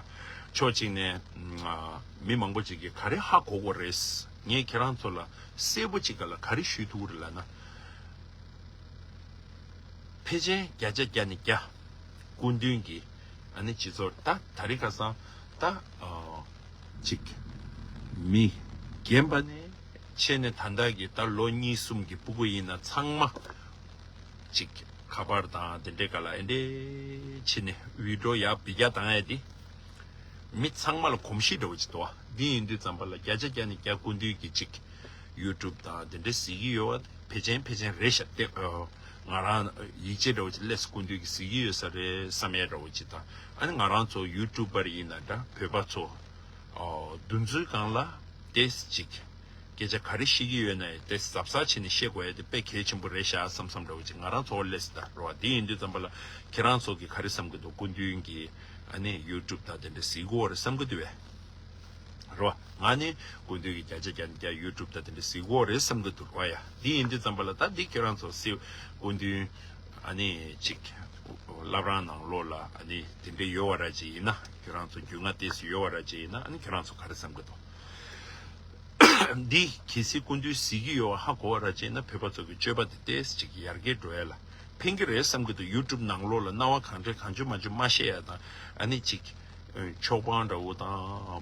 ཕྱོགས་གཅིག་ནས་ཨ་མི་མང་པོ་ཅིག་གིས་ག་རེ་ཧ་གོ་དགོས་རེད། ངས་ཁྱེད་རང་ཚོ་ལ་གསལ་པོ་ཅིག་ག་ལ་ག་རེ་ཞུ་ཐུབ་ཀྱི་རེད་ལབ་ན། ཕལ་ཆེར་བརྒྱ་ཆ་བརྒྱ་ནས་བརྒྱ། སྐུ་མདུན་གྱི་ཨ་ནི་སྤྱི་ཚོགས་ད་ད་རེས་ཁ་སང་ད་ཨ་ཅིག་མི་རྒན་པ་ནས་ཆེ་ནས་ད་ལྟ་གི་ད་ལོ་གཉིས་གསུམ་གྱི་སྤུ་གུ་ཡིན་ན་ཚང་མ་ཅིག་ཁ་པར་དང་དེ་འདྲའི་ག་ལ་ཨེ་འདྲའི་ཕྱི་ནས་ཝི་ཌི་ཡོ་ཡར་བི་རྒྱ་བཏང་ཡ་དེ། མི་ཚང་མ་ལ་གོམས་གཤིས་འདྲ་བོ་ཅིག་འདུག་བ། འདི་ཡིན་དུས་ཙམ་པ་ལ་བརྒྱ་ཆ་བརྒྱ་ནས་བརྒྱ་སྐུ་མདུན་གྱི་ཅིག་ཡུ་ཊུབ་དང་དེ་འདྲ་གཟིགས་ཀྱི་ཡོད་བ། ཕལ་ཆེར་ཕལ་ཆེར་རེད་ཤག་སྟེ། ཨ་ང་རང་ཡིད་ཆེས་འདྲ་བོ་ཅིག་སླེབས། སྐུ་མདུན་གྱི་གཟིགས་ཀྱི་ཡོད་ས་རེད་བསམ་ཡས་འདྲ་བོ་ཅིག་དང་། ཨ་ནི་ང་རང་ཚོ་ཡུ་ཊུབ་པར་ཡིན་ན་འདྲ། བོད་པ་ཚོ་ཨོ་འདུ་འཛོམས་སྒང་ལ་ཏེས་ཅིག་སྐད་ཆ་ག་རེ་བཤད་ཀྱི་ཡོད་ན་ཡང་དེ་གཟབ་གཟབ་བྱས་ནས་བཤད་དགོས་ཡ་དེ་དཔེ་གལ་ཆེན་པོ་རེད་ཤག་བསམ་བསམ་འདྲ་བོ་ཅིག་ང་རང་ཚོར་སླེབས་སོང་ད་རོ། དེ་ཡིན་དུས་ཙམ་པ་ལ་ཁྱེད་རང་ཚོ་གིས་ག་རེ་བསམ་གྱི་འདུག་སྐུ་མདུན་གྱི་ཨ་ནི་ཡུ་ཊུབ་དང་དེ་འདྲ་གཟིགས་ཀྱི་ཡོད་རེད་བསམ་གྱི་འདུག་བས། རོ། ང་ནི་སྐུ་མདུན་གྱི་བརྒྱ་ཆ་བརྒྱ་ནས་བརྒྱ་ཡུ་ཊུབ་དང་དེ་འདྲ་གཟིགས་ཀྱི་ཡོད་རེད་བསམ་གྱི་འདུག་རོ་ཡ། དེ་ཡིན་དུས་ཙམ་པ་ལ་ད་འདི་ཁྱེད་རང་ཚོ་སྲིད་སྐུ་མདུན་ཨ་ནི་ཅིག་བླ་བྲང་ནང་ལོགས་ལ་ཨ་ནི་དེ་འདྲ་ཡོད་བ་ར་ཅིག་ཡིན་ན། ཁྱེད་རང་ཚོ་རྒྱུས་མངའ་ཏོག་ཙམ་ཡོད་བ་ར་ཅིག་ཡིན་ན། ཨ་ནི་ཁྱེད་རང་ཚོ་ག་རེ་བསམ་གྱི་འདུག་འདི་གལ་སྲིད་སྐུ་མདུན་གཟིགས་ཀྱི་ཡོད་པ་ཧ་གོ་བ་ར་བྱས་ན། བོད་པ་ཚོ་གི་སྤྱོད་པ་དེ་ཏོག་ཙམ་ཅིག་ཡར་རྒྱས་འགྲོ་ཡ་ལ་ཕན་གྱི་རེད་བསམ་གྱི་འདུག་ཡུ་ཊུབ་ནང་ལོགས་ལ་རྣ་བ་གང་འདྲ་གང་བྱུང་མང་བྱུང་མ་བཤད་ཡ་དང་། ཨ་ནི་ཅིག་ཆོག་སྤང་འདྲ་བོ་དང་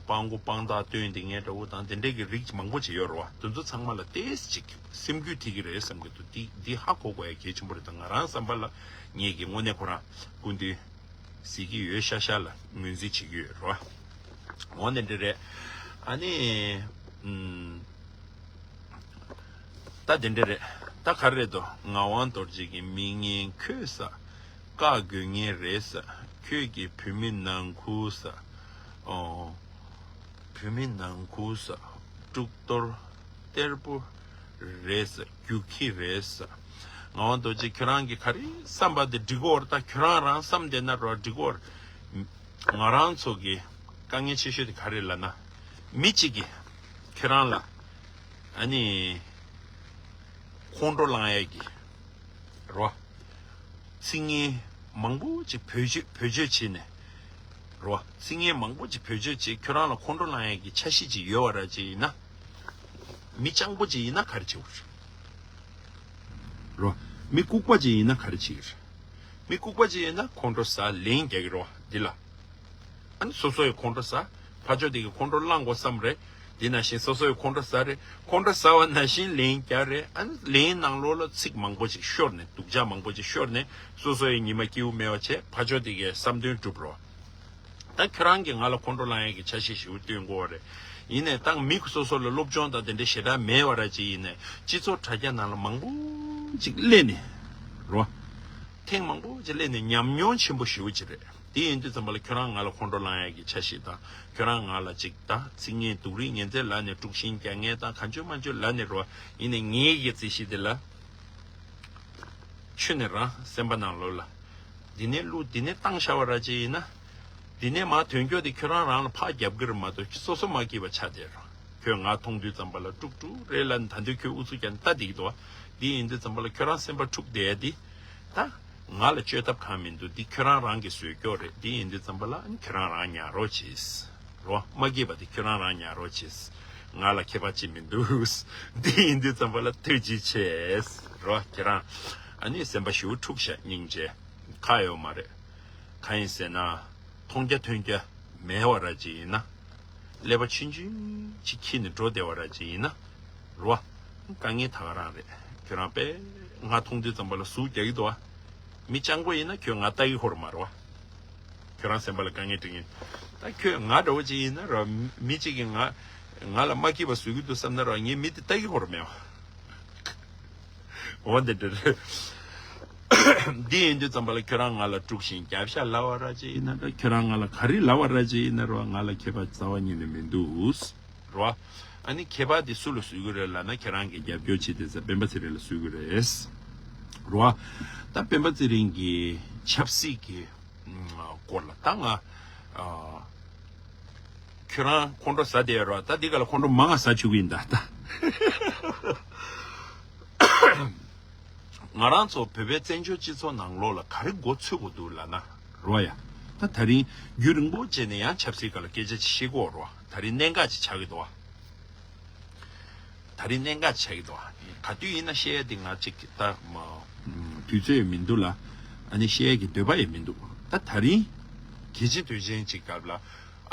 སྤང་མགོ་སྤང་ཐག་སྟོན་བསྡད་མཁན་འདྲ་བོ་དང་དེ་འདྲས་ཀྱི་རིགས་མང་པོ་ཅིག་ཡོད་རེད་བ། དེ་ཚོ་ཚང་མ་ལ་ཏོག་ཙམ་ཅིག་སེམས་འགུལ་ཐེབས་ཀྱི་རེད་བསམ་གྱི་འདུག་འདི་འདི་ཧ་གོ་དགོས་ཡ་གལ་ཆེན་པོ་རེད། ད་ང་རང་བསམ་པ་ལ་ངེད་ཀྱི་དངོས་གནས་ཁོ་རང་སྐུ་མདུན་གཟིགས་ཀྱི་ཡོད་ཤག་ཤག་ལ་ངོས་འཛིན་བྱེད་ཀྱི་ཡོད་རེད་བ། འོ་ནི་འདྲ་རེད། ཨ་ནི་ཨུམ། ད་དེ་འདྲ་རེད། ད་ག་རེ་རེད་དོ། ངག་དབང་རྡོ་རྗེ་གི་མི་ངན་ཁྱོད་ས། བཀག་དགོས་ངེས་རེད་ས། ཁྱོད་ཀྱིས་བོད་མི་ནང་ཁུལ་ས། ཨོ། བོད་མི་ནང་ཁུལ་ས། དཀྲུག་གཏོར་གཏེར་པོ་རེད་ས། རྒྱུག་ཁྱི་རེད་ས། ངག་དབང་རྡོ་རྗེ་ཁྱོད་རང་གིས་ག་རེ་བསམ་པ་དེ་འགྲིག་གོ་རེད། ད་ཁྱོད་རང་རང་བསམ་བསྡད་ན་རོ་འགྲིག་གོ་རེད། ང་རང་ཚོ་གི་དཀའ་ངལ་ཆེ་ཤོས་དེ་ག་རེ་ལབ་ན། མི་གཅིག་གིས་ཁྱེད་རང་ལ་ཨ་ནི་ཁོང་ཁྲོ་ལངས་ཡས་ཀྱི་རོ། ཚིག་ངན་མང་པོ་ཅིག་བེད་སྤྱོད་བེད་སྤྱོད་བྱས་ནས་རོ། ཚིག་ངན་མང་པོ་ཅིག་བེད་སྤྱོད་བྱས་ཁྱོད་རང་ལ་ཁོང་ཁྲོ་ལངས་ཡས་ཀྱི་འཆར་གཞི་ཅིག་ཡོད་པ་ར་ཅིག་ཡིན་ན། མི་སྤྱང་པོ་ཅིག་ཡིན་ན་ག་རེ་བྱེད་དགོས་རེད། རོ། མི་ལྐུགས་པ་ཅིག་ཡིན་ན་ག་རེ་བྱེད་ཀྱི་རེད། མི་ལྐུགས་པ་ཅིག་ཡིན་ན་ཁོང་ཁྲོ་ཟ་ལན་རྒྱག་གི་རོ་འདི་ལ། ཨ་ནི་སོ་སོ་ཡི་ཁོང་ཁྲོ་ཟ། ཕར་ཕྱོགས་དེ་གི་ཁོང་ཁྲོ་བསླང་དགོས་བསམ་རེད། དེ་ནང་བཞིན་སོ་སོ་ཡི་ཁོང་ཁྲོ་ཟ་རེད། ཁོང་ཁྲོ་ཟ་བ་ནང་བཞིན་ལན་རྒྱག་རེད། ཨ་ནི་ལན་ནང་ལོགས་ལ་ཚིག་མང་པོ་ཅིག་ཤོར་ནས་སྡུག་ཅག་མང་པོ་ཅིག་ཤོར་ནས་སོ་སོ་ཡི་ཉི་མ་སྐྱིད་པོ་མེད་པ་བྱས་ཕར་ཕྱོགས་དེ་གའི་བསམ་དོན་འགྲུབ་རོགས། ད་ཁྱོད་རང་གིས་ང་ལ་ཁོང་ཁྲོ་ལངས་ཡས་ཀྱི་འཆར་གཞི་ཞིག་བཏོན་དགོས་པ་རེད། ཡིན་ནའི་ད་མི་སོ་སོ་ལ་སློབ་སྦྱོང་དང་དེ་འདྲ་ཞེ་དྲག་མེད་པ་ར་ཅིག་ཡིན་ནའི་སྤྱི་ཚོགས་དྲ་རྒྱ་ནང་ལ་མང་པོ་ཅིག་སླེབས་ནས་རོ། ཐེངས་མང་པོ་ཅིག་སླེབས་ནས་ཉམས་མྱོང་ཆེན་པོ་ཞེ་པོ་ཅིག་རེད། དེ་ཡིན་དུས་ཙམ་པ་ལ་ཁྱོད་རང་ང་ལ་ཁོང་ཁྲོ་ལངས་ཡས་ཀྱི་འཆར་གཞི་དང་ཁྱོད་རང་ང་ལ་ཅིག་ད་ཚིག་ངན་སྡུག་རུས་ངན་ཚད་ལབ་ནས་དཀྲུག་ཤིང་རྒྱག་མཁན་དང་གང་བྱུང་མང་བྱུང་ལབ་ནས་རོ། ཡིན་ནའི་ངའི་གི་རྩིས་གཞི་དེ་ལ། ཆུ་ནས་རང་སེམས་པ་ནང་ལོགས་ལ། འདི་ནས་བླུགས་འདི་ནས་བཏང་བཞག་པ་ར་ཅིག་ཡིན་ན། འདི་ནས་མར་ཐོན་རྒྱུ་དེ་ཁྱོད་རང་རང་ལ་ཕར་རྒྱབ་ཀྱི་རེད་མ་གཏོགས་སོ་སོ་མ་སྐྱིད་པ་ཆགས་བསྡད་རོ། ཁྱོད་ང་མཐོང་དུས་ཙམ་པ་ལ་དཀྲུག་དཀྲུག་རེད་ལབ་ནས་ད་འདོད་ཁྱོད་ཨུ་ཚུགས་རྒྱག་ནས་ལྟ་བསྡད་ཀྱི་འདུག་བ། འདི་ཡིན་དུས་ཙམ་པ་ལ་ཁྱོད་རང་སེམས་པ་འཁྲུགས་བསྡད་ཡ་འདི། ད། ང་ལ་བཅོས་ཐབས་གང་མི་འདུག་འདི་ཁྱོད་རང་རང་གི་བཟོས་སྐྱོ་རེད། འདི་ཡིན་དུས་ཙམ་པ་ལ་ཁྱོད་རང་རང་ཉར་རོགས་བྱེད། རོ། མ་སྐྱིད་པ་དེ་ཁྱོད་རང་རང་ཉར་རོགས་བྱེད། ང་ལ་ཁྱད་པར་ཅིག་མི་འདུག་འདི་ཡིན་དུས་ཙམ་པ་ལ་ཐུགས་རྗེ་ཆེ། རོ། ཁྱེད་རང་ཨ་ནི་སེམས་པ་ཞེ་པོ་འཁྲུགས་ཤག་སྙིང་རྗེ། ཁག་ཡོད་མ་རེད། གང་ཡིན་ཟེར་ན། མཐོང་རྒྱ་ཐོས་རྒྱ་མེད་པ་ར་ཅིག་ཡིན་ན། ཀླད་པ་ཆུང་ཆུང་ཅིག་འཁྱེར་ནས་འགྲོ་བསྡད་པ་ར་ཅིག་ཡིན་ན། རོ། དཀའ་ངལ་ད་ག་རང་རེད། ཁྱོད་རང་དཔེ་ང་མཐོང་དུས་ཙམ་པ་ལ་ཟུག་རྒྱག་གི་འདུག་བ། མི་སྤྱང་པོ་ཡིན་ན་ཁྱོད་ང་ལྟ་གི་ཧོར་མ་རེད་བ། ཁྱོད་རང་སེམས་པ་ལ་དཀའ་ངལ་འཕྲད་ཀྱིན། ད་ཁྱོད་ང་འདྲ་བོ་ཅིག་ཡིན་ན་རོ། མི་གཅིག་གིས་ང་ང་ལ་མ་སྐྱིད་པ་བཟོ་གི་འདུག་བསམ་ན་རོ། ངས་མི་དེ་ལྟ་གི་ཧོར་མེད་བ། འོ་འདི་འདྲ་རེད། འདི་ཡིན་དུས་ཙམ་པ་ལ་ཁྱོད་རང་ང་ལ་དཀྲུག་ཤིང་རྒྱབ་ཤ་ལབ་པ་ར་ཅིག་ཡིན་ན་འདྲ། ཁྱོད་རང་ང་ལ་ག་རེ་ལབ་པ་ར་ཅིག་ཡིན་ན་རོ། ང་ལ་ཁྱད་པར་རྩ་བ་ཉིད་ནས་མི་འདུག་རོ། ཨ་ནི་ཁྱད་པར་དེ་སུ་ལ་བཟོ་གི་རེད་ལབ་ན། ཁྱེད་རང་གིས་རྒྱབ་སྐྱོར་བྱེད་དེ་ས་སྤེན་པ་ཚེ་རིང་ལ་བཟོ་གི་རེད། རོ། ད་སྤེན་པ་ཚེ་རིང་གི་ཆབ་སྲིད་ཀྱི་སྐོར་ལ་ད་ང་ཨ། ཁྱོད་རང་ཁོང་ཁྲོ་ཟ་བསྡད་རོགས། ད་འདི་ག་ལ་ཁོང་ཁྲོ་མང་ང་ཟ་བཅུག་གི་ཡིན་ད་ད། ང་རང་ཚོ་བོད་པའི་བཙན་བྱོལ་སྤྱི་ཚོགས་ནང་ལོགས་ལ་ག་རེ་མགོ་ཚོས་དགོས་འདུག་ལབ་ན། རོ་ཡ། ད་ད་རིང་རྒྱུན་རིང་པོ་བྱས་ནས་ཡང་ཆབ་སྲིད་སྒང་ལ་སྐད་ཆ་ཅིག་བཤད་ཀྱི་ཡོད་རོ། ད་རིང་གནད་འགག་ཅིག་ཆགས་ཀྱི་འདུག་བ། ད་རིང་གནད་འགག་ཆགས་ཀྱི་འདུག་བ། ག་དུས་ཡིན་ན་བཤད་ཡ་དེ་ང་ཅིག་ད་མ་དུས་ཚོད་ཡང་མི་འདུག་ལ། ཨ་ནི་བཤད་ཡ་གི་འདོད་པ་ཡང་མི་འདུག་ད་ད་རིང་གལ་ཆེ་དོན་ཆེན་ཅིག་སྐབས་ལ།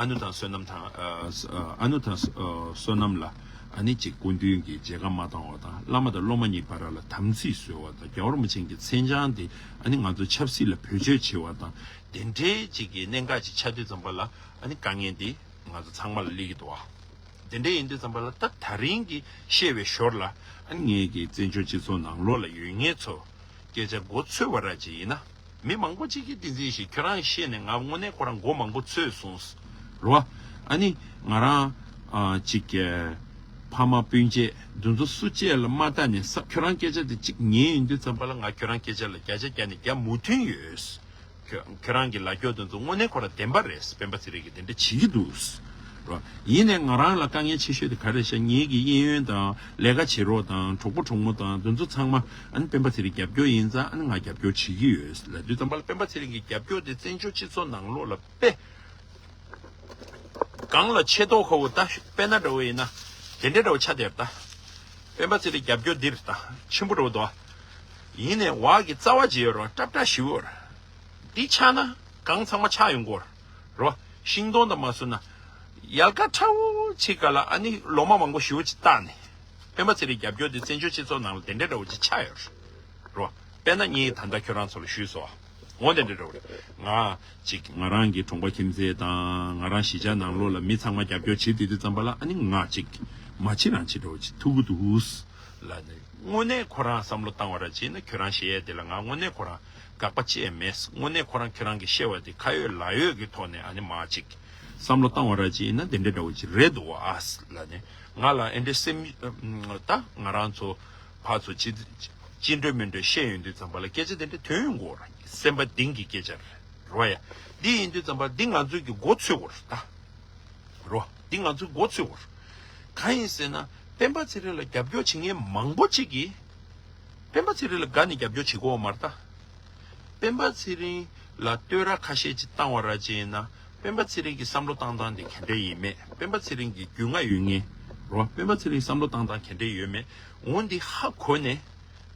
ཨ་ནུ་དང་བསོད་ནམས་དང་། ཨ་ཨ་ནུ་དང་བསོད་ནམས་ལ་ཨ་ནི་ཅིག་སྐུ་མདུན་གྱི་མཇལ་ཁ་མ་བཏང་བ་དང་། བླ་མ་དང་སློབ་མ་གཉིས་བར་ལ་དམ་ཚིག་གསོལ་བ་དང་། རྒྱལ་བ་རིན་པོ་ཆེ་གི་མཚན་བྱང་དེ་ཨ་ནི་ང་ཚོ་ཆབ་སྲིད་ལ་བེད་སྤྱོད་བྱེད་པ་དང་། དེ་འདྲའི་ཅིག་གི་གནད་འགག་ཅིག་ཆགས་དུས་ཙམ་པ་ལ་ཨ་ནི་དཀའ་ངལ་འདི་ང་ཚོ་ཚང་མ་ལ་སླེབས་ཀྱི་འདུག་བ། དེ་འདྲ་ཡིན་དུས་ཙམ་པ་ལ་ད་ད་རིང་གི་བཤད་པའི་ཞོར་ལ་ཨ་ནི་ངས་ཀྱི་བཙན་བྱོལ་སྤྱི་ཚོགས་ནང་ལོགས་ལ་ཡོད་མཁན་ཚོ་སྐད་ཆ་མགོ་ཚོས་པ་ར་ཅིག་ཡིན་ན། མི་མང་པོ་ཅིག་གིས་བསྟན་འཛིན་ཡེ་ཤེས་ཁྱོད་རང་བཤད་ནས་ང་དངོས་གནས་ཁོ་རང་མགོ་མང་པོ་ཚོས་སོང་། རོ། ཨ་ནི་ང་རང་ཨ་ཅིག་གི་ཕ་མ་སྤུན་མཆེད་འདི་ཚོ་སུ་གཅིག་ལ་མ་ལྟ་ནས་ས་ཁྱོད་རང་སྐད་ཆ་དེ་ཅིག་ཉན་ཡོང་དུས་ཙམ་པ་ལ་ང་ཁྱོད་རང་སྐད་ཆ་ལ་བརྒྱ་ཆ་བརྒྱ་ནས་བརྒྱ་མོས་མཐུན་ཡོད། ཁྱོད་ཁྱོད་རང་གི་ལབ་ཀྱོག་དེ་ཚོ་དངོས་གནས་ཁོ་རང་བདེན་པ་རེད། སྤེན་པ་ཚེ་རིང་གིས་དེ་འདྲ་བྱེད་ཀྱི་འདུག་རོ། ཡིན་ནའི་ང་རང་ལ་དཀའ་ངལ་ཆེ་ཤོས་དེ་ག་རེ་ཤག་ངེད་ཀྱི་གཡས་གཡོན་དང་ལས་ཀ་བྱེད་རོགས་དང་གྲོགས་པོ་གྲོགས་མོ་དང་དེ་ཚོ་ཚང་མ་ཨ་ནི་སྤེན་པ་ཚེ་རིང་རྒྱབ་སྐྱོར་ཡིན་ཙང་ཨ་ནི་ང་རྒྱབ་སྐྱོར་བྱེད་ཀྱི་ཡོད་ལབ་དུས་ཙམ་པ་ལ། སྤེན་པ་ཚེ་རིང་གི་རྒྱབ་སྐྱོར་དེ་བཙན་བྱོལ་སྤྱི་ཚོགས་ནང་ལོགས་ལ་དཔེ་གང་ལ་ཆེ་མདོག་ཁ་པོ་ད་དཔེར་ན་འདྲ་བོ་ཡིན་ན་དེ་འདྲའི་འདྲ་བོ་ཆགས་བསྡད་ད། སྤེན་པ་ཚེ་རིང་རྒྱབ་སྐྱོར་འདིར་ད་ཆེན་པོ་འདྲ་བོ་འདུག་ཡིན་ནའི་བག་གི་རྩ་བ་ཅིག་ཡོད་རོ། སྲབ་སྲབ་ཞིག་ཡོད་རོ། འདི་ཆགས་ན་གང་ཚང་མ་ཆགས་ཡོང་གི་ཡོད་རོ། ཤིང་སྡོང་དང་མ་བསྲུབས་ན། ཡལ་ག་ཁྲ་བོ་ཅིག་ག་ལ་ཨ་ནི་ལོ་མ་མང་པོ་ཞེ་པོ་ཅིག་བཏགས་ནས། སྤེན་པ་ཚེ་རིང་རྒྱབ་སྐྱོར་དེ་བཙན་བྱོལ་སྤྱི་ཚོགས་ནང་ལ་དེ་འདྲ་འདྲ་བོ་ཅིག་ཆགས་ཡོད་རོ། དཔེར་ན་ངས་ད་ལྟ་ཁྱོད་རང་ཚོ་ལ་ཞུས་སོང་། འོ་དེ་འདྲ་འདྲ་བོ་རེད། ང་ཅིག་ང་རང་གི་གྲོང་པ་ཁྱིམ་མཚེས་དང་ང་རང་གཞིས་ཆགས་ནང་ལོགས་ལ་མི་ཚང་མ་རྒྱབ་སྐྱོར་བྱེད་དུས་དུས་ཙམ་པ་ལ་ཨ་ནི་ང་ཅིག་མ་བྱེད་རང་བྱེད་འདྲ་བོ་ཅིག་ཐུག་གི་འདུག་ལ་ནི། དངོས་གནས་ཁོ་རང་བསམ་བློ་བཏང་བ་ར་བྱས་ན་ཁྱོད་རང་བཤད་ཡས་དེ་ལ་ང་དངོས་གནས་ཁོ་རང་དགག་པ་ཅི་ཡང་མེད། དངོས་གནས་ཁོ་རང་ཁྱོད་རང་གི་བཤད་པ་དེ་ཁ་ཡོད་ལག་ཡོད་ཀྱི་ཐོག་ནས་ཨ་ནི་མ་ཅིག་བསམ་བློ་བཏང་བ་ར་བྱས་ན་དེ་འདྲ་འདྲ་བོ་ཅིག་རེད་འདུག་ཨ་ལ་ནི། ང་ལ་ཨེ་འདྲ་སེམས་ད་ང་རང་ཚོ་ཕར་ཚུར་ཅི་ཅི་འདྲ་མི་འདྲ་བཤད་ཡོང་དུས་ཙམ་པ་ལ་སྐད་ཆ་དེ་འདྲ་ཐོན་ཡོང་གི་ཡོད་རེད། སེམས་པ་གཏིང་གི་སྐད་ཆ་རེད་རོ་ཡ། འདི་ཡིན་དུས་ཙམ་པ་འདི་ང་ཚོའི་གི་མགོ་ཚོས་དགོས་རེད་ད། རོ། འདི་ང་ཚོའི་མགོ་ཚོས་དགོས་རེད། གང་ཡིན་ཟེར་ན་སྤེན་པ་ཚེ་རིང་ལ་རྒྱབ་སྐྱོར་བྱེད་མཁན་མང་པོ་ཅིག་གིས། སྤེན་པ་ཚེ་རིང་ལ་དགའ་ནས་རྒྱབ་སྐྱོར་བྱེད་ཀྱི་ཡོད་མ་རེད་ད། སྤེན་པ་ཚེ་རིང་ལ་བསྟོད་ར་ཁ་ཤས་ཅིག་བཏང་བ་ར་ཅིག་ཡིན་ན། སྤེན་པ་ཚེ་རིང་གི་བསམ་བློ་བཏང་སྟངས་དེ་ག་འདྲ་ཡིན་མེད། སྤེན་པ་ཚེ་རིང་གི་རྒྱུས་མངའ་ཡོད་མཁན་རོ། སྤེན་པ་ཚེ་རིང་བསམ་བློ་བཏང་སྟངས་ག་འདྲ་ཡོད་མེད་འོ་འདི་ཧ་གོ་ནས།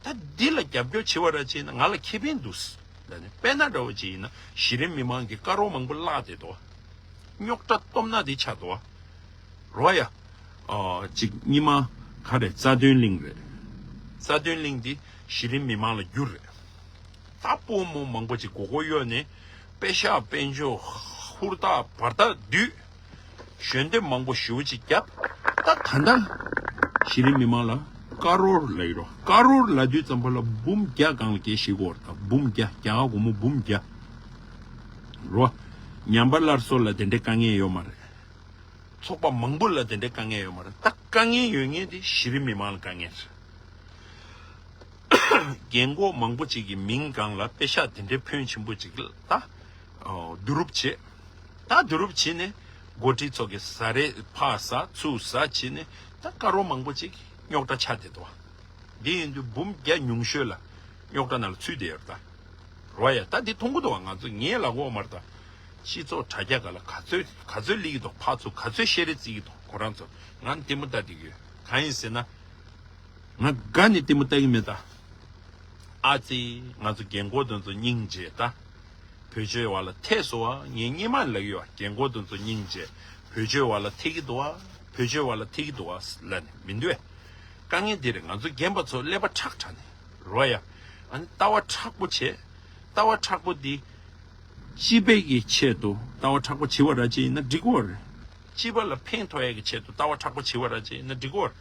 ད་འདི་ལ་རྒྱབ་སྐྱོར་བྱེད་པ་ར་ཅིག་ཡིན་ན་ང་ལ་ཁེ་ཕན་འདུག་ཟེར་ནས། དཔེར་ན་འདྲ་བོ་ཅིག་ཡིན་ན་གཞི་རིམ་མི་མང་གི་དཀའ་རོགས་མང་པོ་བརླག་བསྡད་འདུག་རྙོག་དྲ་སྟོབས་ན་དེ་ཆགས་འདུག་བ། རོ་ཡ། ཨ་ཅིག་སྔོན་མ་ག་རེ་རྩ་དོན་གླིང་རེད། རྩ་དོན་གླིང་འདི་གཞི་རིམ་མི་མང་ལ་བསྒྱུར་རེད། ད་སྤོ་རྨོ་མང་པོ་ཅིག་མགོ་སྐོར་གཡོག་ནས་པེ་ཤག་དཔལ་འབྱོར་ཧུར་ཐག་བར་ཐག་བསྡུས། ཞལ་འདེབས་མང་པོ་ཞེ་པོ་ཅིག་བརྒྱབ། ད་ད་ལྟ་གཞི་རིམ་མི་མང་ལ་ཀ་རོར་ལབ་ཡོད་རོ། ཀ་རོར་ལབ་དུས་ཙམ་པ་ལ་འབུམ་བརྒྱ་སྒང་ལ་སྐད་ཤེས་དགོས་རེད། ད་འབུམ་བརྒྱ། རྒྱ་གར་སྒོར་མོ་འབུམ་བརྒྱ་རོ། ཉམས་པ་སླར་གསོ་ལ་དེ་འདྲའི་དཀའ་ངལ་ཡོད་མ་རེད། ཚོགས་པ་མང་པོ་ལ་དེ་འདྲའི་དཀའ་ངལ་ཡོད་མ་རེད། ད་དཀའ་ངལ་ཡོད་མཁན་དེ་གཞི་རིམ་མི་མང་ལ་དཀའ་ངལ་རེད། རྒན་གོག་མང་པོ་ཅིག་གི་མིང་སྒང་ལ་པེ་ཤག་དེ་འདྲའི་ཕོན་ཆེན་པོ་ཅིག་ད་བསྡུ་རུབ་བྱེད། ད་བསྡུ་རུབ་བྱེད་ནས་འགོ་ཁྲིད་ཚོ་གི་ཟ་རེས་ཕར་ཟ་ཚུར་ཟ་བྱེད་ནས་ད་དཀའ་རོགས་མང་པོ་ཅིག་རྙོག་དྲ་ཆགས་བསྡད་འདུག་བ། འདི་ཡིན་དུས་འབུམ་བརྒྱ་ཉུང་ཤོས་ལ་རྙོག་དྲ་ནང་ལ་ཚུད་བསྡད་ཡོད་རེད་ད། རོ་ཡ། ད་འདི་མཐོང་གི་འདུག་བ། ང་ཚོ་ངའི་ལག་འོག་མར་ད་སྤྱི་ཚོགས་དྲ་རྒྱ་ག་ལ་ག་ཚོད་ག་ཚོད་སླེབས་ཀྱི་འདུག་ཕར་ཚུར་ག་ཚོད་བཤད་རེས་བརྩི་གི་འདུག་ཁོ་རང་ཚོ་ང་ལྟད་མོ་ལྟ་བསྡད་ཀྱི་ཡོད། གང་ཡིན་ཟེར་ན། ང་དགའ་ནས་ལྟད་མོ་ལྟ་གི་མེད་ད། ཨ་ཙི། ང་ཚོ་རྒན་གོག་དེ་ཚོ་སྙིང་རྗེ་ད། བེད་སྤྱོད་བ་ལ་ཐེ་སོང་བ། ངས་སྔོན་མ་ལབ་ཡོད་བ། རྒན་གོག་དེ་ཚོ་སྙིང་རྗེ། བེད་སྤྱོད་བ་ལ་ཐེ་གི་འདུག་བ། བེད་སྤྱོད་བ་ལ་ཐེ་གི་འདུག་བ་ལབ་ནས་མི་འདུག་བས། དཀའ་ངལ་འདི་རེད། ང་ཚོ་རྒན་པ་ཚོ་ཀླད་པ་ཁྲག་ཁྲག་ནས་རོ་ཡ། ཨ་ནི་ལྟ་བ་མཁྲེགས་པོ་བྱས། ལྟ་བ་མཁྲེགས་པོ་འདི། སྤྱི་པའི་གི་ཆེད་དུ་ལྟ་བ་མཁྲེགས་པོ་བྱེད་པ་ར་ཅིག་ཡིན་ན་འགྲིག་གི་ཡོད་རེད། སྤྱི་པ་ལ་ཕན་ཐོགས་ཡས་ཀྱི་ཆེད་དུ་ལྟ་བ་མཁྲེགས་པོ་བྱེད་པ་ར་ཅིག་ཡིན་ན་འགྲིག་གི་ཡོད་རེད།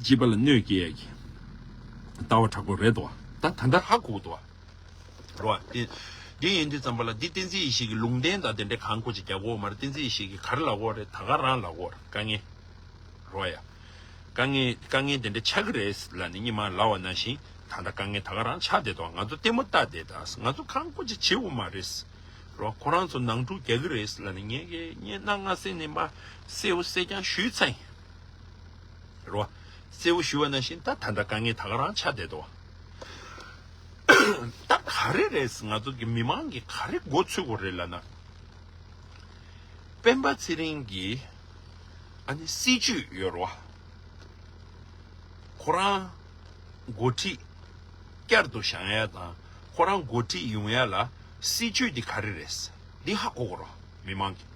སྤྱི་པ་ལ་གནོད་སྐྱེལ་ཡས་ཀྱི་ལྟ་བ་མཁྲེགས་པོ་རེད་དོ། ད་ད་ལྟ་ཧ་གོ་གི་འདུག་བ། རོ། དེ་དེ་ཡིན་དུས་ཙམ་པ་ལ་འདི་བསྟན་འཛིན་ཡེ་ཤེས་ཀྱི་ལུང་བསྟན་དང་དེ་འདྲའི་གང་ཁོ་ཅིག་རྒྱག་གི་ཡོད་མ་རེད། བསྟན་འཛིན་ཡེ་ཤེས་ཀྱིས་ག་རེ་ལབ་ཀྱི་ཡོད་རེད། ད་ག་རང་ལབ་ཀྱི་ཡོད་རེད། དཀའ་ངལ། རོ་ཡ། དཀའ་ངལ་དཀའ་ངལ་དེ་འདྲ་ཆགས་ཀྱི་རེད་ལབ་ནས་སྔོན་མ་ལབ་པ་ནང་བཞིན་ད་ལྟ་དཀའ་ངལ་ད་ག་རང་ཆགས་བསྡད་འདུག་ང་ཚོ་ལྟད་མོ་ལྟ་བསྡད་ད། ང་ཚོ་གང་དགོས་ཅིག་བྱེད་དགོས་མ་རེད། རོ། ཁོ་རང་ཚོ་ནང་འཁྲུག་རྒྱག་གི་རེད་ལབ་ནས་ངས་ངས་སྣ་ལྔ་སེ་ནས་མ་གསལ་པོ་གསལ་རྐྱང་ཞུས་ཚར་ཡིན། རོ། གསལ་པོ་ཞུས་པ་ནང་བཞིན་ད་ད་ལྟ་དཀའ་ངལ་ད་ག་རང་ཆགས་བསྡད་འདུག་ད་ག་རེ་རེད། ང་ཚོ་གི་མི་མང་གི་ག་རེ་མགོ་ཚོད་དགོས་རེད་ལབ་ན། སྤེན་པ་ཚེ་རིང་གི་ཨ་ནི་སྲིད་ཇུས་ཡོད་རེད་བ། ཁོ་རང་འགོ་ཁྲིད་བསྐྱར་དུ་བཞེངས་ཡ་དང་ཁོ་རང་འགོ་ཁྲིད་ཡོང་ཡ་ལ་སྲིད་ཇུས་འདི་ག་རེ་རེད། འདི་ཧ་གོ་དགོས་རེད་མི་མང་གིས།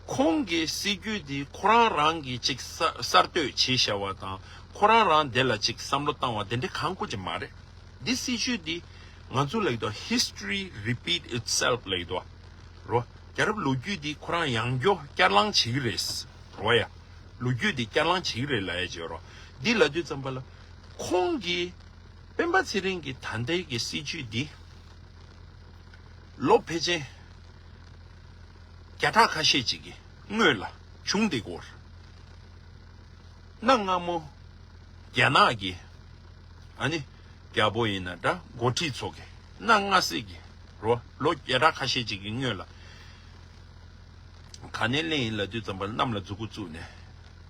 ཁོང་གི་སྲིད་ཇུས་འདི་ཁོ་རང་རང་གིས་ཅིག་གསར་གསར་གཏོད་བྱས་བཞག་པ་དང་ཁོ་རང་རང་དེ་ལ་ཅིག་བསམ་བློ་བཏང་བ་དེ་འདྲ་གང་དགོས་ཀྱི་མ་རེད། འདི་སྲིད་ཇུས་འདི་ང་ཚོ་ལབ་ཀྱི་འདུག history repeat itself ལབ་ཀྱི་འདུག་རོ། རྒྱལ་རབས་ལོ་རྒྱུས་འདི་ཁོ་རང་ཡང་བསྐྱར་སྐྱར་ལངས་བྱེད་ཀྱི་རེད། རོ་ཡ། ལོ་རྒྱུས་འདི་བསྐྱར་ལངས་བྱེད་ཀྱི་རེད་ལབ་ཡ་བྱེད་རོ། འདི་ལབ་དུས་ཙམ་པ་ལ་ཁོང་གིས་སྤེན་པ་ཚེ་རིང་གི་ད་ལྟའི་གི་སྲིད་ཇུས་འདི་ལོ་ཕལ་ཆེར་བརྒྱ་ཕྲག་ཁ་ཤས་ཅིག་གི་སྔོན་ལ་བྱུང་བསྡད་ཀྱི་ཡོད་རེད། གནའ་སྔ་མོ་རྒྱ་ནག་གི་ཨ་ནི་རྒྱལ་པོ་ཡིན་ན་འདྲ་འགོ་ཁྲིད་ཚོ་གི་གནའ་སྔ་ཟེར་གི་རོ། ལོ་བརྒྱ་ཕྲག་ཁ་ཤས་ཅིག་གི་སྔོན་ལ་ག་ནས་སླེབས་ཡིན་ལབ་དུས་ཙམ་པ་ལ་གནམ་ལ་མཛུ་གུ་བཙུགས་ནས་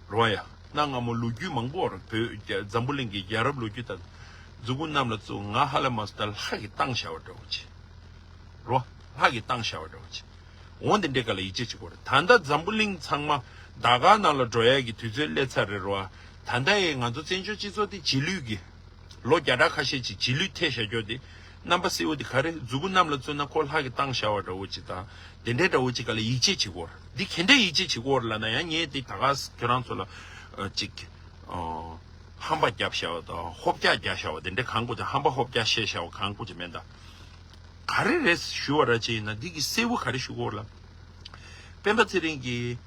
རོ་ཡ། གནའ་སྔ་མོ་ལོ་རྒྱུས་མང་པོ་ར་བོད་རྒྱ་འཛམ་བུ་གླིང་གི་རྒྱལ་རབས་ལོ་རྒྱུས་དང་མཛུ་གུ་གནམ་ལ་བཙུགས། ང་ཧ་ལས་མ་སོང་ད་ལྷ་གིས་བཏང་བཞག་པ་འདྲ་བོ་ཅིག་རོ། ལྷ་གིས་བཏང་བཞག་པ་འདྲ་བོ་ཅིག་འོ་འདི་འདྲའི་སྐབས་ལ་ཡིད་ཆེས་བྱེད་དགོས་རེད། ད་ལྟ་འཛམ་བུ་གླིང་ཚང་མ་ཟླ་དཀར་ནང་ལ་འགྲོ་ཡ་གི་དུས་ཚོད་སླེབས་ཚར་རེད་རོ། ད་ལྟ་ཡི་ང་ཚོ་བཙན་བྱོལ་སྤྱི་ཚོགས་འདི་རྗེས་ལུས་ཀྱི་ལོ་བརྒྱ་ཕྲག་ཁ་ཤས་ཅིག་རྗེས་ལུས་ཐེབས་བཞག་རྒྱུ་དེ་རྣམ་པ་གསལ་བོ་དེ་ག་རེ། མཛུ་གུ་གནམ་ལ་བཙུགས་ན་ཁོ་ལྷ་གིས་བཏང་བཞག་པ་འདྲ་བོ་ཅིག་དང་དེ་འདྲའི་འདྲ་བོ་ཅིག་སྐབས་ལ་ཡིད་ཆེས་བྱེད་དགོས་རེད། འདི་ག་འདྲའི་ཡིད་ཆེས་བྱེད་དགོས་རེད་ལབ་ན་ཡང་ངས་དེ་ད་ག་ཁྱོད་རང་ཚོ་ལ་ཨ་ཅིག་ཨ་ཧམ་པ་བརྒྱབ་བཞག་པ་དང་ཧོབ་རྒྱག་རྒྱག་བཞག་པ་དེ་འདྲའི་གང་དགོས་ཀྱང་ཧམ་པ་ཧོབ་རྒྱག་བཤད་བཞག་པ་གང་དགོས་ཀྱང་མེད་ད། ག་རེ་རེད་ཞུ་བ་ར་ཅིག་ཡིན་ན་འདི་གི་གསལ་བོ་ག་རེ་ཞུ་དགོས་རེད་ལབ། སྤེན་པ་ཚེ་རིང་གིས་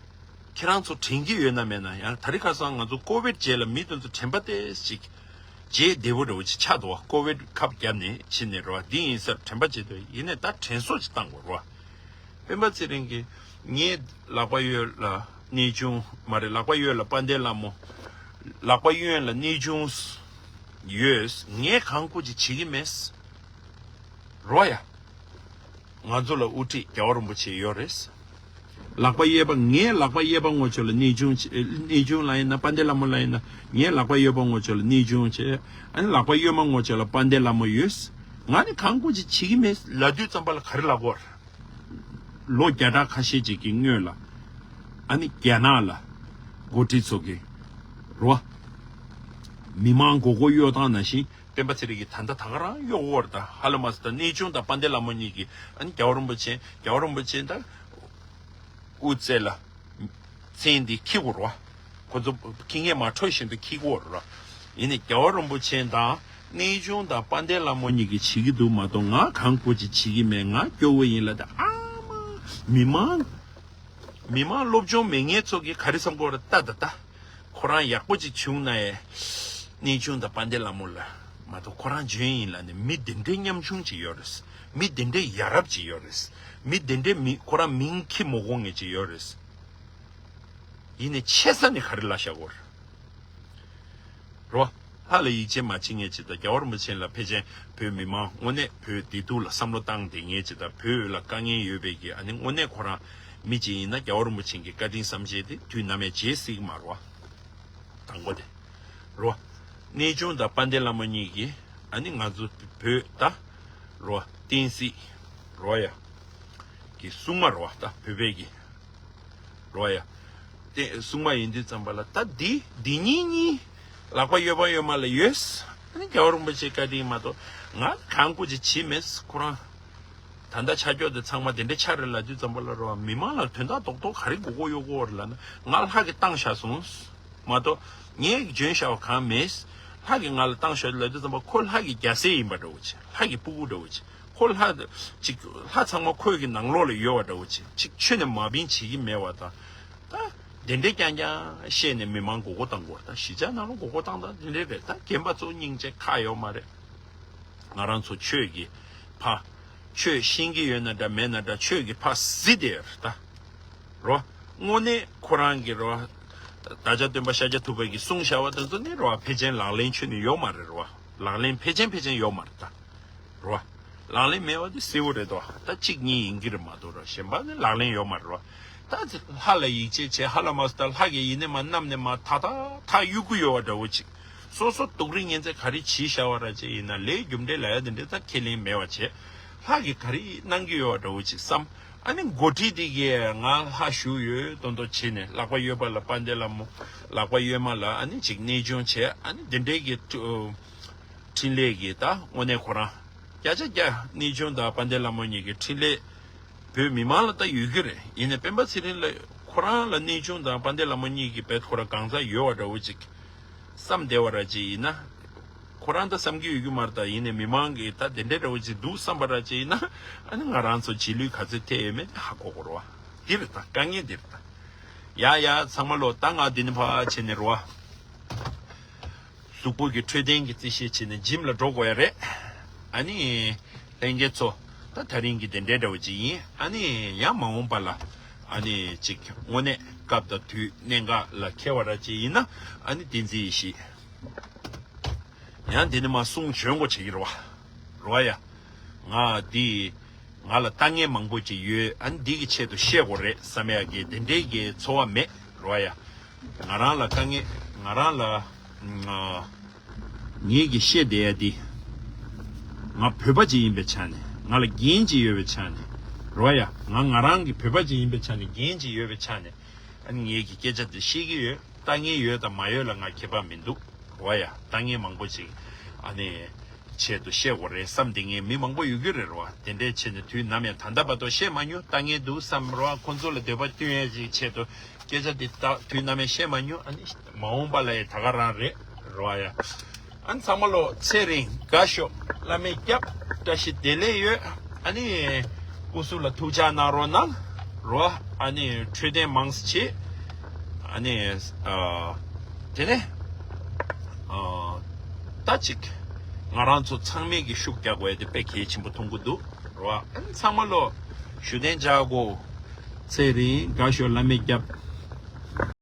ཁྱེད་རང་ཚོ་དྲན་གྱི་ཡོད་ན་མེད་ན་ཡང་ད་རེས་ཁ་སང་ང་ཚོ་ཀོ་བིད་རྗེས་ལ་མི་དེ་ཚོ་དྲན་པ་ཏོག་ཙམ་ཅིག་རྗེས་བདེ་པོ་འདྲ་བོ་ཅིག་ཆགས་འདུག་བ། ཀོ་བིད་ཁབ་བརྒྱབ་ནས་ཕྱིན་ནས་རེད་བ། འདི་ཡིན་ཟེར་དྲན་པ་བྱེད་འདུག་ཡིན་ནའི་ད་དྲན་གསོ་ཅིག་བཏང་དགོས་རེད་བ། སྤེན་པ་ཚེ་རིང་གིས་ངའི་ལག་པ་གཡས་ལ་གནས་ཆུང་མ་རེད། ལག་པ་གཡོན་ལ་དཔལ་ལྡན་ལྷ་མོ། ལག་པ་གཡོན་ལ་གནས་ཆུང་ཡོད། ངས་གང་དགོས་ཅིག་བྱེད་ཀྱི་མེད། རོ་ཡ། ང་ཚོ་ལ་དབུ་ཁྲིད་རྒྱལ་བ་རིན་པོ་ཆེ་ཡོད་རེད། ལག་པ་གཡས་པ་ངའི་ལག་པ་གཡས་པ་ངོ་ཅོག་ལ་གནས་ཆུང་བྱེད། གནས་ཆུང་ལ་ཡིན་ན་དཔལ་ལྡན་ལྷ་མོ་ལ་ཡིན་ན་ངའི་ལག་པ་གཡས་པ་ངོ་ཅོག་ལ་གནས་ཆུང་བྱེད། ཨ་ནི་ལག་པ་གཡོན་མ་ངོ་ཅོག་ལ་དཔལ་ལྡན་ལྷ་མོ་ཡོད། ང་ནི་གང་དགོས་ཅིག་བྱེད་ཀྱི་མེད་ལབ་དུས་ཙམ་པ་ལ་ག་རེ་ལབ་དགོས་རེད། ལོ་བརྒྱ་ཕྲག་ཁ་ཤས་ཅིག་གི་སྔོན་ལ་ཨ་ནི་རྒྱ་ནག་ལ་འགོ་ཁྲིད་ཚོ་གི་རོ། མི་མང་མགོ་སྐོར་གཡོག་སྟངས་ནང་བཞིན་སྤེན་པ་ཚེ་རིང་གིས་ད་ལྟ་ད་ག་རང་གཡོག་གོ་རེད་ད། ཧ་ལས་མ་སོང་ད་གནས་ཆུང་དང་དཔལ་ལྡན་ལྷ་མོ་གཉིས་ཀྱིས་ཨ་ནི་རྒྱལ་བ་རིན་པོ་ཆེ། རྒྱལ་བ་རིན་པོ་ཆེ་ད་དབུ་རྩེ་ལ་མཚན་འདི་འཁྱེར་དགོས་རེད་བ། ཁོ་ཚོ་འཁྱེར་མཁན་མ་འཕྲོད་བཞིན་དུ་འཁྱེར་དགོས་རེད་བ། ཡིན་ནའི་རྒྱལ་བ་རིན་པོ་ཆེ་དང་གནས་ཆུང་དང་དཔལ་ལྡན་ལྷ་མོ་གཉིས་ཀྱིས་བྱེད་ཀྱི་འདུག་མ་གཏོགས་ང་གང་དགོས་ཅིག་བྱེད་ཀྱི་མེད། ང་སྐྱོ་བོ་ཡིན་ལབ་ད། ཨ་མ། མི་མང་། མི་མང་སློབ་སྦྱོང་མེད་མཁན་ཚོ་གིས་ག་རེ་བསམ་གྱི་ཡོད་རེད་ད་ད་ད། ཁོ་རང་ཡག་པོ་ཅིག་བྱུང་ན་ཡང་། གནས་ཆུང་དང་དཔལ་ལྡན་ལྷ་མོ་ལ་མ་གཏོགས་ཁོ་རང་འཇོན་ཡིན་ལབ་ནས་མི་དེ་འདྲའི་ཉམ་ཆུང་ཅིག་ཡོད་རེད། མི་དེ་འདྲའི་ཡ་རབས་ཅིག་ཡོད་རེད། མི་དེ་འདྲའི་མི་ཁོ་རང་མིང་འཁྱེར་མ་དགོས་མཁན་ཅིག་ཡོད་རེད། ཡིན་ནའི་ཆེ་ས་ནས་ག་རེ་ལབ་བཞག་གི་ཡོད་རེད། རོ། ལྷ་ལ་ཡིད་ཆེས་མ་བྱེད་མཁན་ཅིག་དང་རྒྱལ་བ་རིན་པོ་ཆེ་ལ་ཕལ་ཆེར་བོད་མི་མང་དངོས་གནས་བོད་བདེ་སྡུག་ལ་བསམ་བློ་བཏང་བསྡད་མཁན་ཅིག་དང་བོད་ལ་དཀའ་ངལ་ཡོད་པའི་གི་ཨ་ནི་དངོས་གནས་ཁོ་རང་མི་ཅིག་ཡིན་ན་རྒྱལ་བ་རིན་པོ་ཆེ་གི་བཀའ་དྲིན་བསམ་ཤེས་དེ་དུས་ནམ་ཡང་བརྗེད་སྲིད་ཀྱི་མ་རེད་བ། དང་པོ་དེ། རོ། གནས་ཆུང་དང་དཔལ་ལྡན་ལྷ་མོ་གཉིས་ཀྱིས་ཨ་ནི་ང་ཚོ་བོད་ད། རོ། བསྟན་སྲིད། རོ་ཡ། གི་སྲུང་མ་རོ་ད་བོད་པའི་གི་རོ་ཡ། དེ་སྲུང་མ་ཡིན་དུས་ཙམ་པ་ལ་ད་འདི་འདི་གཉིས་གཉིས་ལག་པ་གཡས་པ་གཡོན་མ་ལ་ཡོད། ཨ་ནི་རྒྱལ་བ་རིན་པོ་ཆེའི་བཀའ་དྲིན་མ་གཏོགས་ང་གང་དགོས་ཅིག་བྱེད་མེད། ཁོ་རང་ད་ལྟ་ཆ་འཇོག་དེ་ཚང་མ་དེ་འདྲ་ཆགས་རེད་ལབ་དུས་ཙམ་པ་ལ་རོ། མི་མང་ལ་དོན་དག་རྡོག་རྡོག་ག་རེ་དགོས་དགོས་ཡོད་དགོས་རེད་ལབ་ན་ང་ལྷ་གིས་བཏང་བཞག་སོང་། མ་གཏོགས་ངས་འཇོན་ཤར་བ་གང་མེད། ལྷ་གིས་ང་ལ་བཏང་ཤོག་ལབ་དུས་ཙམ་པ་ཁོ་ལྷ་གི་རྒྱལ་སྲས་ཡིན་པ་འདྲ་བོ་ཅིག་ལྷ་གི་སྤུ་གུ་འདྲ་བོ་ཅིག་ཁོ་ལྷ་ཅིག་ལྷ་ཚང་མ་ཁོའི་གི་ནང་ལོགས་ལ་ཡོད་པ་འདྲ་བོ་ཅིག་ཅིག་ཆོས་ནས་མ་བིན་བྱེད་ཀྱི་མེད་པ་དང་། ད་དེ་འདྲའི་རྐྱང་རྐྱང་བཤད་ནས་མི་མང་མགོ་སྐོར་བཏང་དགོས་ད། གཞིས་ཆགས་ནང་ལ་མགོ་སྐོར་བཏང་ད་དེ་འདྲའི་རེད། ད་རྒན་པ་ཚོ་སྙིང་རྗེ་ཁག་ཡོད་མ་རེད། ང་རང་ཚོ་ཆོས་ཀྱི་ཕ། ཆོས་ཤེས་ཀྱི་ཡོད་ན་འདྲ་མེད་ན་འདྲ་ཆོས་ཀྱི་ཕ་གཟིགས་བསྡད་ཡོད་རེད་ད། རོ། དངོས་གནས་ཁོ་རང་གི་རོ། ད་ བདག་ཅག་སྟོན་པ་ཤཱཀྱ་ཐུབ་པ་གིས་གསུངས་བཞག་པ་དེ་ཚོ་ནི་རེད་བ། ཕལ་ཆེར་ལག་ལེན་ཁྱོན་ནས་ཡོད་མ་རེད་རེད་བ། ལག་ལེན་ཕལ་ཆེར་ཕལ་ཆེར་ཡོད་མ་རེད་ད། རེད་བ། ལག་ལེན་མེད་པ་དེ་གསལ་བོ་རེད་དོ། ད་གཅིག་གཉིས་ཡིན་གྱི་རེད་མ་གཏོགས་ར། གཞན་པ་ནི་ལག་ལེན་ཡོད་མ་རེད་རེད་བ། ད་ལྷ་ལ་ཡིད་ཆེས་བྱས། ལྷ་ལ་མ་སོ་ད་ལྷ་གིས་ཡིན་ནས་མ་གནམ་ནས་མ་ཐག་ཐག་ཐག་གཡུག་གི་ཡོད་པ་འདྲ་བོ་ཅིག་སོ་སོ་སྡུག་རིགས་ངན་ཚད་ག་རེ་བྱས་བཞག་པ་ར་ཅིག་ཡིན་ན། ལས་རྒྱུ་འབྲས་ལབ་ཡ་དེ་འདྲས་ད་ཁས་ལེན་མེད་པ་བྱས། ལྷ་གིས་ག་རེ་གནང་གི་ཡོད་པ་འདྲ་བོ་ཅིག་བསམ། ཨ་ནི་འགོ་ཁྲིད་དེ་གིས་ང་ལྷ་བཞུགས་ཡོད་མདོག་མདོག་བྱས་ནས། ལག་པ་གཡས་པ་ལ་དཔལ་ལྡན་ལྷ་མོ། ལག་པ་གཡོན་མ་ལ་ཨ་ནི་ཅིག་གནས་ཆུང་བྱས། ཨ་ནི་དེ་འདྲས་ཀྱི་ཨ་འཕྲིན་ལས་ཀྱི་ད་དངོས་གནས་ཁོ་རང་བརྒྱ་ཆ་བརྒྱ་གནས་ཆུང་དང་དཔལ་ལྡན་ལྷ་མོ་གཉིས་ཀྱི་འཕྲིན་ལས་བོད་མི་མང་ལ་ད་ཡོད་ཀྱི་རེད། ཡིན་ནའི་སྤེན་པ་ཚེ་རིང་ལ་ཁོ་རང་ལ་གནས་ཆུང་དང་དཔལ་ལྡན་ལྷ་མོ་གཉིས་ཀྱི་བེད་ཁོ་རང་གང་ཟག་ཡོད་པ་འདྲ་བོ་ཅིག་བསམ་བསྡད་པ་ར་ཅིག་ཡིན་ན། ཁོ་རང་ད་བསམ་གྱི་ཡོད་རྒྱུ་མ་རེད། ད་ཡིན་ནའི་མི་མང་གིས་ད་དེ་འདྲའི་འདྲ་བོ་ཅིག་འདུག་བསམ་པ་ར་ཅིག་ཡིན་ན། ཨ་ནི་ང་རང་ཚོ་རྗེས་ལུས་ག་ཚོད་ཐེབས་ཡོད་མེད་དེ་ཧ་གོ་དགོས་རེད་བ། འདི་རེད་ད། དཀའ་ངལ་འདི་རེད་ད། ཡ་ཡ་ཚང་མ་ལོ། ད་ང་འདི་ནས་ཕར་བྱས་ནས་རེད་བ། གཟུགས་པོ་གི་འཕྲོད་བསྟེན་གྱི་རྩིས་བཤེར་བྱས་ནས་ཇིམ་ལ་འགྲོ་དགོས་ཡ་རེད། ཨ་ནི་ལྷན་རྒྱས་ཚོ། ད་ད་རིང་གི་དེ་འདྲའི་འདྲ་བོ་ཅིག་ཡིན། ཨ་ནི་ཡང་མ་འོངས་པ་ལ་ཨ་ནི་ཅིག་དངོས་གནས་སྐབས་དང་དུས་གནད་འགག་ལ་འཁེལ་བ་ར་ཅིག་ཡིན་ན། ཨ་ནི་བསྟན་འཛིན་ཡེ་ཤེས་ཡང་དེ་ནས་མར་གསུང་བྱོན་དགོས་བྱེད་ཀྱི་རེད་བ། རེད་བ་ཡ། ང་འདི་ང་ལ་ལྟ་ངན་མང་པོ་ཅིག་ཡོད། ཨ་ནི་འདི་གི་ཆེད་དུ་བཤད་དགོས་རེད་བསམ་ཡ་གི་དེ་འདྲའི་གི་ཚོར་བ་མེད། རེད་བ་ཡ། ང་རང་ལ་དཀའ་ངལ། ང་རང་ལ་ང་ངེད་ཀྱིས་བཤད་བསྡད་ཡ་འདི། ང་བོད་པ་ཅིག་ཡིན་པའི་ཆ་ནས། ང་ལ་འགན་ཅིག་ཡོད་པའི་ཆ་ནས། རེད་བ་ཡ། ང་ང་རང་གི་བོད་པ་ཅིག་ཡིན་པའི་ཆ་ནས་འགན་ཅིག་ཡོད་པའི་ཆ་ནས། ཨ་ནི་ངེད་ཀྱིས་སྐད་ཆ་འདི་བཤད་ཀྱི་ཡོད། ལྟ་ངན་ཡོད་དང་མ་ཡོད་ལ་ང་ཁྱད་པར་མི་འདུག། རེད་བ་ཡ། ལྟ་ངན་མང་པོ་ཅིག་ཨ་ནི་ཆེད་དུ་བཤད་དགོས་རེད་བསམ་བསྡད་མཁན་མི་མང་པོ་ཡོད་ཀྱི་རེད། རེད་བ། དེ་འདྲའི་ཆེད་ནས་དུས་ནམ་ཡང་ད་ལྟ་བར་དུ་བཤད་མ་མྱོང་། ལྟ་ངན་འདུག་བསམ། རེད་བ། ཁོང་ཚོ་ལ་འདོད་པ་བསྟུན་ཡས་ཅིག་ཆེད་དུ་སྐད་ཆ་འདི་ད་དུས་ནམ་ཡང་བཤད་མ་མྱོང་། ཨ་ནི་མ་འོངས་པ་ལ་ཡང་ད་ག་རང་རེད། རེད་བ་ཡ། ཨ་ནི་ཚང་མ་ལོ་ཚེ་རིང་དགའ་ཤོག། བླ་མས་སྐྱབས། བཀྲ་ཤིས་བདེ་ལེགས་ཡོད། ཨ་ནི་སྐུ་གཟུགས་ལ་ཐུགས་ཅག་གནང་རོགས་གནང་། རེད་བ། ཨ་ནི་འཕྲོད་བསྟེན་མང་ཙམ་བྱེད། ཨ་ནི་ཨ་དེ་ནས་ཨ་ད་ཅིག་ང་རང་ཚོ་ཚང་མས་ཀྱི་ཤུགས་རྒྱག་དགོས་ཡ་དེ་དཔེ་གལ་ཆེན་པོ་མཐོང་གི་འདུག། རེད་བ། ཨ་ནི་ཚང་མ་ལོ་བཞུགས་གདན་འཇགས་དགོས། ཚེ་རིང་དགའ་ཤོག། བླ་མས་སྐྱབས།